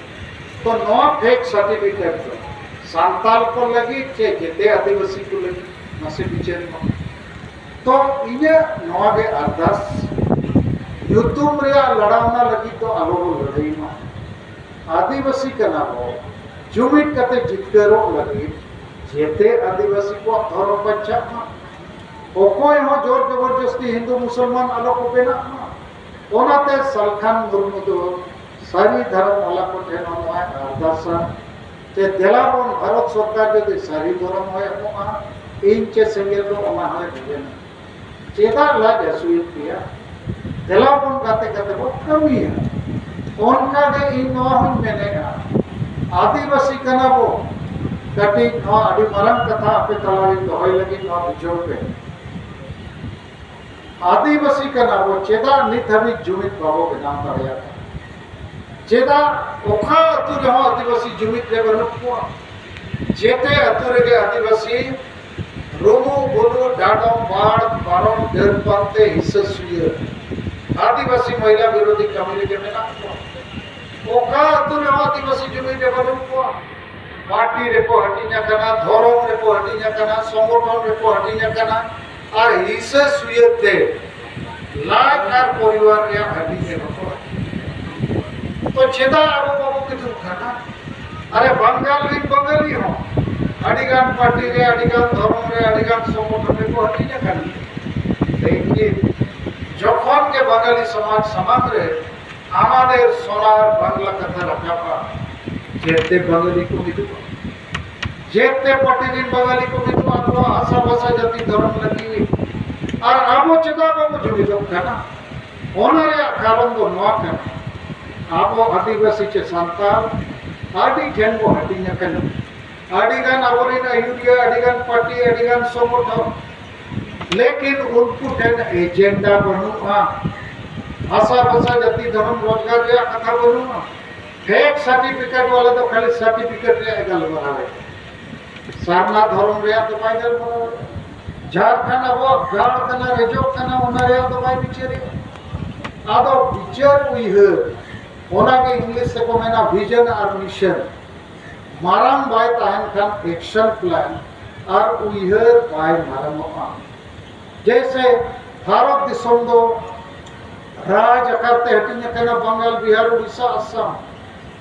ᱛᱚ ᱱᱚᱣᱟ fake certificate ᱫᱚ ᱥᱟᱱᱛᱟᱲ ᱠᱚ ᱞᱟᱹᱜᱤᱫ ᱪᱮ ᱡᱮᱛᱮ ᱟᱹᱫᱤᱵᱟᱹᱥᱤ ᱠᱚ ᱞᱟᱹᱜᱤᱫ? ᱢᱟᱥᱮ ᱵᱤᱪᱟᱹᱨ ᱢᱟ᱾ ᱛᱚ ᱤᱧᱟᱹᱜ ᱱᱚᱣᱟ ᱜᱮ ᱟᱨᱫᱟᱥ, ᱧᱩᱛᱩᱢ ᱨᱮᱭᱟᱜ ᱞᱟᱲᱟᱣᱱᱟ ᱞᱟᱹᱜᱤᱫ ᱫᱚ ᱟᱞᱚ ᱵᱚ ᱞᱟᱹᱲᱦᱟᱹᱭ ᱢᱟ᱾ ᱟᱹᱫᱤᱵᱟᱹᱥᱤ ᱠᱟᱱᱟ ᱵᱚ, ᱡᱩᱢᱤᱫ ᱠᱟᱛᱮ ᱡᱤᱛᱠᱟᱹᱨᱚᱜ ᱞᱟᱹᱜᱤᱫ ᱡᱮᱛᱮ ᱟᱹᱫᱤᱵᱟᱹᱥᱤ ᱠᱚᱣᱟᱜ ᱫᱷᱚᱨᱚᱢ ᱵᱟᱧᱪᱟᱜ ᱢᱟ᱾ ᱚᱠᱚᱭ ᱦᱚᱸ ᱡᱳᱨ ᱡᱚᱵᱚᱨᱡᱚᱥᱛᱤ ᱦᱤᱱᱫᱩ ᱢᱩᱥᱚᱞᱢᱟᱱ ᱟᱞᱚ ᱠᱚ ᱵᱮᱱᱟᱜ ᱢᱟ᱾ ᱚᱱᱟᱛᱮ ᱥᱟᱞᱠᱷᱟᱱ ᱢᱩᱨᱢᱩ ᱫᱚ ᱥᱟᱹᱨᱤ ᱫᱷᱚᱨᱚᱢ ᱟᱞᱟ ᱠᱚᱴᱷᱮᱱ ᱦᱚᱸ ᱱᱚᱣᱟᱭ ᱟᱨᱫᱟᱥᱟ ᱡᱮ ᱫᱮᱞᱟ ᱵᱚᱱ, ᱵᱷᱟᱨᱚᱛ ᱥᱚᱨᱠᱟᱨ ᱡᱩᱫᱤ ᱥᱟᱹᱨᱤ ᱫᱷᱚᱨᱚᱢ ᱦᱚᱭ ᱮᱢᱚᱜᱼᱟ, ᱤᱧ ᱪᱮ ᱥᱮᱸᱜᱮᱞ ᱫᱚ ᱚᱱᱟ ᱦᱚᱸᱭ ᱨᱮᱵᱮᱱᱟ᱾ ᱪᱮᱫᱟᱜ ᱞᱟᱡ ᱦᱟᱹᱥᱩᱭᱮᱫ ᱯᱮᱭᱟ? ᱫᱮᱞᱟ ᱵᱚᱱ ᱜᱟᱛᱮ ᱠᱟᱛᱮ ᱵᱚᱱ ᱠᱟᱹᱢᱤᱭᱟ᱾ ᱚᱱᱠᱟ ᱜᱮ ᱤᱧ ᱱᱚᱣᱟ ᱦᱚᱸᱧ ᱢᱮᱱᱮᱫᱼᱟ, ᱟᱹᱫᱤᱵᱟᱹᱥᱤ ᱠᱟᱱᱟ ᱵᱚ, ᱠᱟᱹᱴᱤᱡ ᱱᱚᱣᱟ ᱟᱹᱰᱤ ᱢᱟᱨᱟᱝ ᱠᱟᱛᱷᱟ ᱟᱯᱮ ᱛᱟᱞᱟᱨᱤᱧ ᱫᱚᱦᱚᱭ ᱞᱟᱹᱜᱤᱫ, ᱱᱚᱣᱟ ᱵᱩᱡᱷᱟᱹᱣ ᱯᱮ᱾ ᱟᱹᱫᱤᱵᱟᱹᱥᱤ ᱠᱟᱱᱟ ᱵᱚ, ᱪᱮᱫᱟᱜ ᱱᱤᱛ ᱫᱷᱟᱹᱵᱤᱡ ᱡᱩᱢᱤᱫ ᱵᱟᱵᱚ ᱵᱮᱱᱟᱣ ᱫᱟᱲᱮᱭᱟᱜ ᱠᱟᱱᱟ? ᱪᱮᱫᱟᱜ ᱚᱠᱟ ᱟᱹᱛᱩ ᱨᱮᱦᱚᱸ ᱟᱹᱫᱤᱵᱟᱹᱥᱤ ᱡᱩᱢᱤᱫ ᱨᱮ ᱵᱟᱹᱱᱩᱜ ᱠᱚᱣᱟ? ᱡᱮᱛᱮ ᱟᱹᱛᱩ ᱨᱮᱜᱮ ᱟᱹᱫᱤᱵᱟᱹᱥᱤ ᱨᱩᱢᱩ, ᱵᱩᱞᱩ, ᱰᱟᱰᱚᱢ, ᱵᱟᱲ, ᱯᱟᱨᱚᱢ, ᱰᱟᱹᱱ ᱯᱟᱱᱛᱮ, ᱦᱤᱥᱟᱹ ᱥᱩᱭᱟᱹ, ᱟᱹᱫᱤᱵᱟᱹᱥᱤ ᱢᱚᱦᱤᱞᱟ ᱵᱤᱨᱳᱫᱷᱤ ᱠᱟᱹᱢᱤ ᱨᱮᱜᱮ ᱢᱮᱱᱟᱜ ᱠᱚᱣᱟ᱾ ᱚᱠᱟ ᱟᱹᱛᱩ ᱨᱮᱦᱚᱸ ᱟᱹᱫᱤᱵᱟᱹᱥᱤ ᱡᱩᱢᱤᱫ ᱨᱮ ᱵᱟᱹᱱᱩᱜ ᱠᱚᱣᱟ᱾ ᱯᱟᱨᱴᱤ ᱨᱮᱠᱚ ᱦᱟᱹᱴᱤᱧ ᱟᱠᱟᱱᱟ, ᱫᱷᱚᱨᱚᱢ ᱨᱮᱠᱚ ᱦᱟᱹᱴᱤᱧ ᱟᱠᱟᱱᱟ, ᱥᱚᱝᱜᱚᱴᱷᱚᱱ ᱨᱮᱠᱚ ᱦᱟᱹᱴᱤᱧ ᱟᱠᱟᱱᱟ, ᱟᱨ ᱦᱤᱥᱟᱹ ᱥᱩᱭᱟᱹ ᱛᱮ ᱞᱟᱡ ᱟᱨ ᱯᱚᱨᱤᱵᱟᱨ ᱨᱮᱭᱟᱜ ᱦᱟᱹᱴᱤᱧ ᱨᱮ ᱵᱟᱠᱚ ᱦᱟᱹᱴᱤᱧ᱾ ᱛᱚ ᱪᱮᱫᱟᱜ ᱟᱵᱚ ᱵᱟᱵᱚ ᱢᱤᱫᱚᱜ ᱠᱟᱱᱟ? ᱟᱨᱮ ᱵᱟᱝᱜᱟᱞ ᱨᱤᱱ ᱵᱟᱝᱜᱟᱞᱤ ᱦᱚᱸ ᱟᱹᱰᱤ ᱜᱟᱱ ᱯᱟᱨᱴᱤ ᱨᱮ, ᱟᱹᱰᱤ ᱜᱟᱱ ᱫᱷᱚᱨᱚᱢ ᱨᱮ, ᱟᱹᱰᱤ ᱜᱟᱱ ᱥᱚᱝᱜᱚᱴᱷᱚᱱ ᱨᱮᱠᱚ ᱦᱟᱹᱴᱤᱧ ᱟᱠᱟᱱ ᱜᱮᱭᱟ᱾ ᱞᱮᱠᱤᱱ ᱡᱚᱠᱷᱚᱱ ᱜᱮ ᱵᱟᱝᱜᱟᱞᱤ ᱥᱚᱢᱟᱡᱽ ᱥᱟᱢᱟᱝ ᱨᱮ ᱟᱢᱟᱫᱮᱨ ᱥᱳᱱᱟᱨ ᱵᱟᱝᱞᱟ ᱠᱟᱛᱷᱟ ᱨᱟᱠᱟᱵᱼᱟ, ᱡᱮᱛᱮ ᱵᱟᱝᱜᱟᱞᱤ ᱠᱚ ᱢᱤᱫᱚᱜᱼᱟ, ᱡᱮᱛᱮ ᱯᱟᱨᱴᱤ ᱨᱤᱱ ᱵᱟᱝᱜᱟᱞᱤ ᱠᱚ ᱢᱤᱫᱚᱜᱼᱟ, ᱟᱵᱚᱣᱟᱜ ᱦᱟᱥᱟ ᱵᱷᱟᱥᱟ ᱡᱟᱹᱛᱤ ᱫᱷᱚᱨᱚᱢ ᱞᱟᱹᱜᱤᱫ᱾ ᱟᱨ ᱟᱵᱚ ᱪᱮᱫᱟᱜ ᱵᱟᱵᱚ ᱡᱩᱢᱤᱫᱚᱜ ᱠᱟᱱᱟ? ᱚᱱᱟ ᱨᱮᱭᱟᱜ ᱠᱟᱨᱚᱱ ᱫᱚ ᱱᱚᱣᱟ ᱠᱟᱱᱟ, ᱟᱵᱚ ᱟᱹᱫᱤᱵᱟᱹᱥᱤ ᱪᱮ ᱥᱟᱱᱛᱟᱲ ᱟᱹᱰᱤ ᱴᱷᱮᱱ ᱵᱚ ᱦᱟᱹᱴᱤᱧ ᱟᱠᱟᱱᱟ᱾ ᱟᱹᱰᱤ ᱜᱟᱱ ᱟᱵᱚᱨᱮᱱ ᱟᱹᱭᱩᱨᱤᱭᱟᱹ, ᱟᱹᱰᱤ ᱜᱟᱱ ᱯᱟᱨᱴᱤ, ᱟᱹᱰᱤ ᱜᱟᱱ ᱥᱚᱝᱜᱚᱴᱷᱚᱱ, ᱞᱮᱠᱤᱱ ᱩᱱᱠᱩ ᱴᱷᱮᱱ ᱮᱡᱮᱱᱰᱟ ᱵᱟᱹᱱᱩᱜᱼᱟ᱾ ᱦᱟᱥᱟ ᱵᱷᱟᱥᱟ ᱡᱟᱹᱛᱤ ᱫᱷᱚᱨᱚᱢ ᱨᱳᱡᱽᱜᱟᱨ ᱨᱮᱭᱟᱜ ᱠᱟᱛᱷᱟ ᱵᱟᱹᱱᱩᱜᱼᱟ᱾ ᱯᱷᱮᱠ ᱥᱟᱨᱴᱤᱯᱷᱤᱠᱮᱴ ᱵᱟᱞᱟ ᱫᱚ ᱠᱷᱟᱹᱞᱤ ᱥᱟᱨᱴᱤᱯᱷᱤᱠᱮᱴ ᱨᱮᱭᱟᱜ ᱮ ᱜᱟᱞᱢᱟᱨᱟᱣᱮᱫ, ᱥᱟᱨᱱᱟ ᱫᱷᱚᱨᱚᱢ ᱨᱮᱭᱟᱜ ᱫᱚ ᱵᱟᱭ ᱜᱟᱞᱢᱟᱨᱟᱣᱮᱫ᱾ ᱡᱷᱟᱲᱠᱷᱚᱸᱰ ᱟᱵᱚᱣᱟᱜ ᱜᱟᱲ ᱠᱟᱱᱟ, ᱨᱮᱡᱚᱜ ᱠᱟᱱᱟ, ᱚᱱᱟ ᱨᱮᱭᱟᱜ ᱫᱚ ᱵᱟᱭ ᱵᱤᱪᱟᱹᱨᱮᱫ᱾ ᱟᱫᱚ ᱵᱤᱪᱟᱹᱨ ᱩᱭᱦᱟᱹᱨ, ᱚᱱᱟᱜᱮ ᱤᱝᱞᱤᱥ ᱛᱮᱠᱚ ᱢᱮᱱᱟ ᱵᱷᱤᱡᱚᱱ ᱟᱨ ᱢᱤᱥᱚᱱ᱾ ᱢᱟᱨᱟᱝ ᱵᱟᱭ ᱛᱟᱦᱮᱱ ᱠᱷᱟᱱ ᱮᱠᱥᱚᱱ ᱯᱞᱟᱱ ᱟᱨ ᱩᱭᱦᱟᱹᱨ ᱵᱟᱭ ᱢᱟᱨᱟᱝᱚᱜᱼᱟ᱾ ᱡᱮᱭᱥᱮ ᱵᱷᱟᱨᱚᱛ ᱫᱤᱥᱚᱢ ᱫᱚ ᱨᱟᱡᱽ ᱟᱠᱟᱨ ᱛᱮ ᱦᱟᱹᱴᱤᱧ ᱟᱠᱟᱱᱟ, ᱵᱟᱝᱜᱟᱞ, ᱵᱤᱦᱟᱨ, ᱩᱲᱤᱥᱥᱟ, ᱟᱥᱟᱢ᱾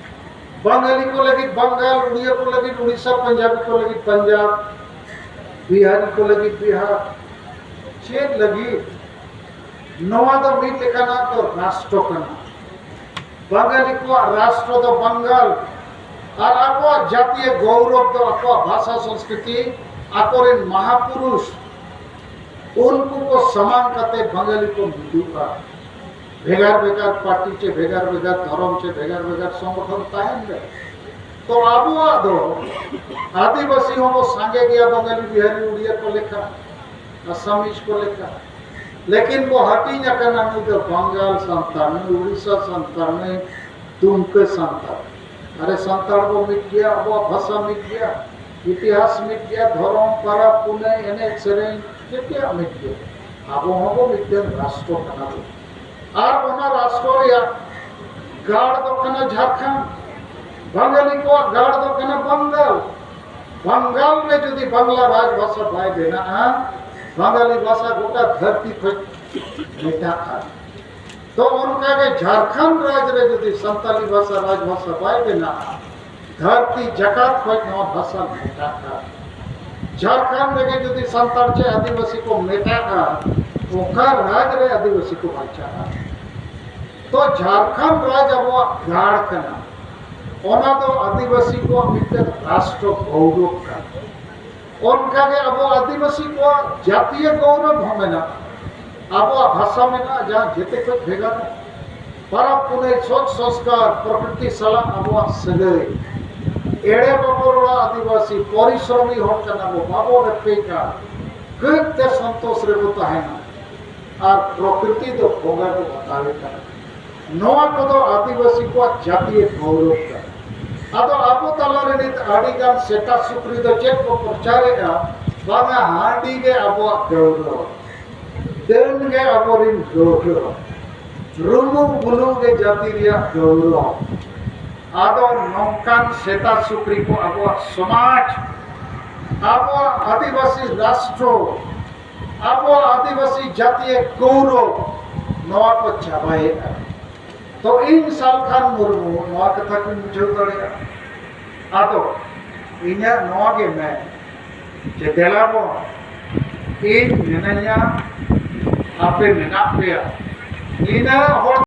ᱵᱟᱝᱜᱟᱞᱤ ᱠᱚ ᱞᱟᱹᱜᱤᱫ ᱵᱟᱝᱜᱟᱞ, ᱩᱲᱤᱭᱟ ᱠᱚ ᱞᱟᱹᱜᱤᱫ ᱩᱲᱤᱥᱥᱟ, ᱯᱟᱧᱡᱟᱵᱤ ᱠᱚ ᱞᱟᱹᱜᱤᱫ ᱯᱟᱧᱡᱟᱵ, ᱵᱤᱦᱟᱨᱤ ᱠᱚ ᱞᱟᱹᱜᱤᱫ ᱵᱤᱦᱟᱨ᱾ ᱪᱮᱫ ᱞᱟᱹᱜᱤᱫ? ᱱᱚᱣᱟ ᱫᱚ ᱢᱤᱫ ᱞᱮᱠᱟᱱᱟᱜ ᱫᱚ ᱨᱟᱥᱴᱨᱚ ᱠᱟᱱᱟ᱾ ᱵᱟᱝᱜᱟᱞᱤ ᱠᱚᱣᱟᱜ ᱨᱟᱥᱴᱨᱚ ᱫᱚ ᱵᱟᱝᱜᱟᱞ, ᱟᱨ ᱟᱠᱚᱣᱟᱜ ᱡᱟᱹᱛᱤᱭᱟᱹ ᱜᱚᱣᱨᱚᱵ ᱫᱚ ᱟᱠᱚᱣᱟᱜ ᱵᱷᱟᱥᱟ, ᱥᱚᱝᱥᱠᱨᱤᱛᱤ, ᱟᱠᱚᱨᱮᱱ ᱢᱟᱦᱟᱯᱩᱨᱩᱥ, ᱩᱱᱠᱩ ᱠᱚ ᱥᱟᱢᱟᱝ ᱠᱟᱛᱮ ᱵᱟᱝᱜᱟᱞᱤ ᱠᱚ ᱢᱤᱫᱩᱜᱼᱟ᱾ ᱵᱷᱮᱜᱟᱨ ᱵᱷᱮᱜᱟᱨ ᱯᱟᱨᱴᱤ ᱪᱮ ᱵᱷᱮᱜᱟᱨ ᱵᱷᱮᱜᱟᱨ ᱫᱷᱚᱨᱚᱢ ᱪᱮ ᱵᱷᱮᱜᱟᱨ ᱵᱷᱮᱜᱟᱨ ᱥᱚᱝᱜᱚᱴᱷᱚᱱ ᱛᱟᱦᱮᱱ ᱨᱮ, ᱛᱚ ᱟᱵᱚᱣᱟᱜ ᱫᱚ ᱟᱹᱫᱤᱵᱟᱹᱥᱤ ᱦᱚᱸᱵᱚ ᱥᱟᱸᱜᱮ ᱜᱮᱭᱟ, ᱵᱟᱝᱜᱟᱞᱤ, ᱵᱤᱦᱟᱨᱤ, ᱩᱲᱤᱭᱟ ᱠᱚ ᱞᱮᱠᱟ, ᱟᱥᱟᱢᱤᱡ ᱠᱚ ᱞᱮᱠᱟ᱾ ᱞᱮᱠᱤᱱ ᱵᱚ ᱦᱟᱹᱴᱤᱧ ᱟᱠᱟᱱᱟ, ᱱᱩᱭ ᱫᱚ ᱵᱟᱝᱜᱟᱞ ᱥᱟᱱᱛᱟᱲ, ᱱᱩᱭ ᱩᱲᱤᱥᱥᱟ ᱥᱟᱱᱛᱟᱲ, ᱱᱩᱭ ᱫᱩᱢᱠᱟᱹ ᱥᱟᱱᱛᱟᱲ᱾ ᱟᱨᱮ ᱥᱟᱱᱛᱟᱲ ᱵᱚ ᱢᱤᱫ ᱜᱮᱭᱟ, ᱟᱵᱚᱣᱟᱜ ᱵᱷᱟᱥᱟ ᱢᱤᱫ ᱜᱮᱭᱟ, ᱤᱛᱤᱦᱟᱥ ᱢᱤᱫ ᱜᱮᱭᱟ, ᱫᱷᱚᱨᱚᱢ, ᱯᱟᱨᱟᱵᱽ, ᱯᱩᱱᱟᱹᱭ, ᱮᱱᱮᱡ ᱥᱮᱨᱮᱧ, ᱡᱮᱛᱮᱭᱟᱜ ᱢᱤᱫ ᱜᱮᱭᱟ᱾ ᱟᱵᱚ ᱦᱚᱸᱵᱚ ᱢᱤᱫᱴᱮᱱ ᱨᱟᱥᱴᱨᱚ ᱠᱟᱱᱟ ᱵᱚ᱾ ᱟᱨ ᱚᱱᱟ ᱨᱟᱥᱴᱨᱚ ᱨᱮᱭᱟᱜ ᱜᱟᱲ ᱫᱚ ᱠᱟᱱᱟ ᱡᱷᱟᱲᱠᱷᱚᱸᱰ, ᱵᱟᱝᱜᱟᱞᱤ ᱠᱚᱣᱟᱜ ᱜᱟᱲ ᱫᱚ ᱠᱟᱱᱟ ᱵᱟᱝᱜᱟᱞ᱾ ᱵᱟᱝᱜᱟᱞ ᱨᱮ ᱡᱩᱫᱤ ᱵᱟᱝᱞᱟ ᱨᱟᱡᱽ ᱵᱷᱟᱥᱟ ᱵᱟᱭ ᱵᱮᱱᱟᱜᱼᱟ, ᱵᱟᱝᱜᱟᱞᱤ ᱵᱷᱟᱥᱟ ᱜᱚᱴᱟ ᱫᱷᱟᱹᱨᱛᱤ ᱠᱷᱚᱱ ᱢᱮᱴᱟᱜᱼᱟ᱾ ᱛᱚ ᱚᱱᱠᱟᱜᱮ ᱡᱷᱟᱲᱠᱷᱚᱸᱰ ᱨᱟᱡᱽ ᱨᱮ ᱡᱩᱫᱤ ᱥᱟᱱᱛᱟᱞᱤ ᱵᱷᱟᱥᱟ ᱨᱟᱡᱽ ᱵᱷᱟᱥᱟ ᱵᱟᱭ ᱵᱮᱱᱟᱜᱼᱟ, ᱫᱷᱟᱹᱨᱛᱤ ᱡᱟᱠᱟᱛ ᱠᱷᱚᱱ ᱱᱚᱣᱟ ᱵᱷᱟᱥᱟ ᱢᱮᱴᱟᱜᱼᱟ᱾ ᱡᱷᱟᱲᱠᱷᱚᱸᱰ ᱨᱮᱜᱮ ᱡᱩᱫᱤ ᱥᱟᱱᱛᱟᱲ ᱪᱮ ᱟᱹᱫᱤᱵᱟᱹᱥᱤ ᱠᱚ ᱢᱮᱴᱟᱜᱼᱟ, ᱚᱠᱟ ᱨᱟᱡᱽ ᱨᱮ ᱟᱹᱫᱤᱵᱟᱹᱥᱤ ᱠᱚ ᱵᱟᱧᱪᱟᱜᱼᱟ? ᱛᱚ ᱡᱷᱟᱲᱠᱷᱚᱸᱰ ᱨᱟᱡᱽ ᱟᱵᱚᱣᱟᱜ ᱜᱟᱲ ᱠᱟᱱᱟ, ᱚᱱᱟ ᱫᱚ ᱟᱹᱫᱤᱵᱟᱹᱥᱤ ᱠᱚᱣᱟᱜ ᱢᱤᱫᱴᱮᱱ ᱨᱟᱥᱴᱨᱚ ᱜᱚᱣᱨᱚᱵ ᱠᱟᱱᱟ᱾ ᱚᱱᱠᱟᱜᱮ ᱟᱵᱚ ᱟᱹᱫᱤᱵᱟᱹᱥᱤ ᱠᱚᱣᱟᱜ ᱡᱟᱹᱛᱤᱭᱟᱹ ᱜᱚᱣᱨᱚᱵ ᱦᱚᱸ ᱢᱮᱱᱟᱜᱼᱟ᱾ ᱟᱵᱚᱣᱟᱜ ᱵᱷᱟᱥᱟ ᱢᱮᱱᱟᱜᱼᱟ, ᱡᱟᱦᱟᱸ ᱡᱮᱛᱮ ᱠᱷᱚᱱ ᱵᱷᱮᱜᱟᱨᱟ᱾ ᱯᱚᱨᱚᱵᱽ ᱯᱩᱱᱟᱹᱭ, ᱥᱚᱡᱽ ᱥᱚᱝᱥᱠᱟᱨ, ᱯᱨᱚᱠᱨᱤᱛᱤ ᱥᱟᱞᱟᱜ ᱟᱵᱚᱣᱟᱜ ᱥᱟᱹᱜᱟᱹᱭ᱾ ᱮᱲᱮ ᱵᱟᱵᱚ ᱨᱚᱲᱟ ᱟᱹᱫᱤᱵᱟᱹᱥᱤ, ᱯᱚᱨᱤᱥᱨᱚᱢᱤ ᱦᱚᱲ ᱠᱟᱱᱟ ᱵᱚ, ᱵᱟᱵᱚ ᱨᱮᱯᱮᱡᱟ, ᱠᱟᱹᱡ ᱛᱮ ᱥᱚᱱᱛᱳᱥ ᱨᱮᱵᱚ ᱛᱟᱦᱮᱱᱟ᱾ ᱟᱨ ᱯᱨᱚᱠᱨᱤᱛᱤ ᱫᱚ ᱵᱚᱸᱜᱟ ᱠᱚ ᱵᱟᱛᱟᱣᱮ ᱠᱟᱱᱟ᱾ ᱱᱚᱣᱟ ᱠᱚᱫᱚ ᱟᱹᱫᱤᱵᱟᱹᱥᱤ ᱠᱚᱣᱟᱜ ᱡᱟᱹᱛᱤᱭᱟᱹ ᱜᱚᱣᱨᱚᱵ ᱠᱟᱱᱟ᱾ ᱟᱫᱚ ᱟᱵᱚ ᱛᱟᱞᱟᱨᱮ ᱱᱤᱛ ᱟᱹᱰᱤᱜᱟᱱ ᱥᱮᱛᱟ ᱥᱩᱠᱨᱤ ᱫᱚ ᱪᱮᱫ ᱠᱚ ᱯᱨᱚᱪᱟᱨᱮᱫᱼᱟ? ᱵᱟᱝᱟ, ᱦᱟᱺᱰᱤ ᱜᱮ ᱟᱵᱚᱣᱟᱜ ᱜᱚᱣᱨᱚᱵ, ᱰᱟᱹᱱ ᱜᱮ ᱟᱵᱚᱨᱤᱱ ᱜᱚᱣᱨᱚᱵ, ᱨᱩᱢᱩᱜ ᱵᱩᱞᱩᱜ ᱜᱮ ᱡᱟᱹᱛᱤ ᱨᱮᱭᱟᱜ ᱜᱚᱣᱨᱚᱵ᱾ ᱟᱫᱚ ᱱᱚᱝᱠᱟᱱ ᱥᱮᱛᱟ ᱥᱩᱠᱨᱤ ᱠᱚ ᱟᱵᱚᱣᱟᱜ ᱥᱚᱢᱟᱡᱽ, ᱟᱵᱚᱣᱟᱜ ᱟᱹᱫᱤᱵᱟᱹᱥᱤ ᱨᱟᱥᱴᱨᱚ, ᱟᱵᱚᱣᱟᱜ ᱟᱹᱫᱤᱵᱟᱹᱥᱤ ᱡᱟᱹᱛᱤᱭᱟᱹ ᱜᱚᱣᱨᱚᱵ, ᱱᱚᱣᱟ ᱠᱚ ᱪᱟᱵᱟᱭᱮᱫᱼᱟ᱾ ᱛᱚ ᱤᱧ ᱥᱟᱞᱠᱷᱟᱱ ᱢᱩᱨᱢᱩ ᱱᱚᱣᱟ ᱠᱟᱛᱷᱟ ᱠᱚᱧ ᱵᱩᱡᱷᱟᱹᱣ ᱫᱟᱲᱮᱭᱟᱜᱼᱟ᱾ ᱟᱫᱚ ᱤᱧᱟᱹᱜ ᱱᱚᱣᱟ ᱜᱮ ᱢᱮᱱ ᱡᱮ ᱫᱮᱞᱟ ᱵᱚᱱ, ᱤᱧ ᱢᱤᱱᱟᱹᱧᱟ, ᱟᱯᱮ ᱢᱮᱱᱟᱜ ᱯᱮᱭᱟ, ᱤᱱᱟᱹ ᱦᱚᱲ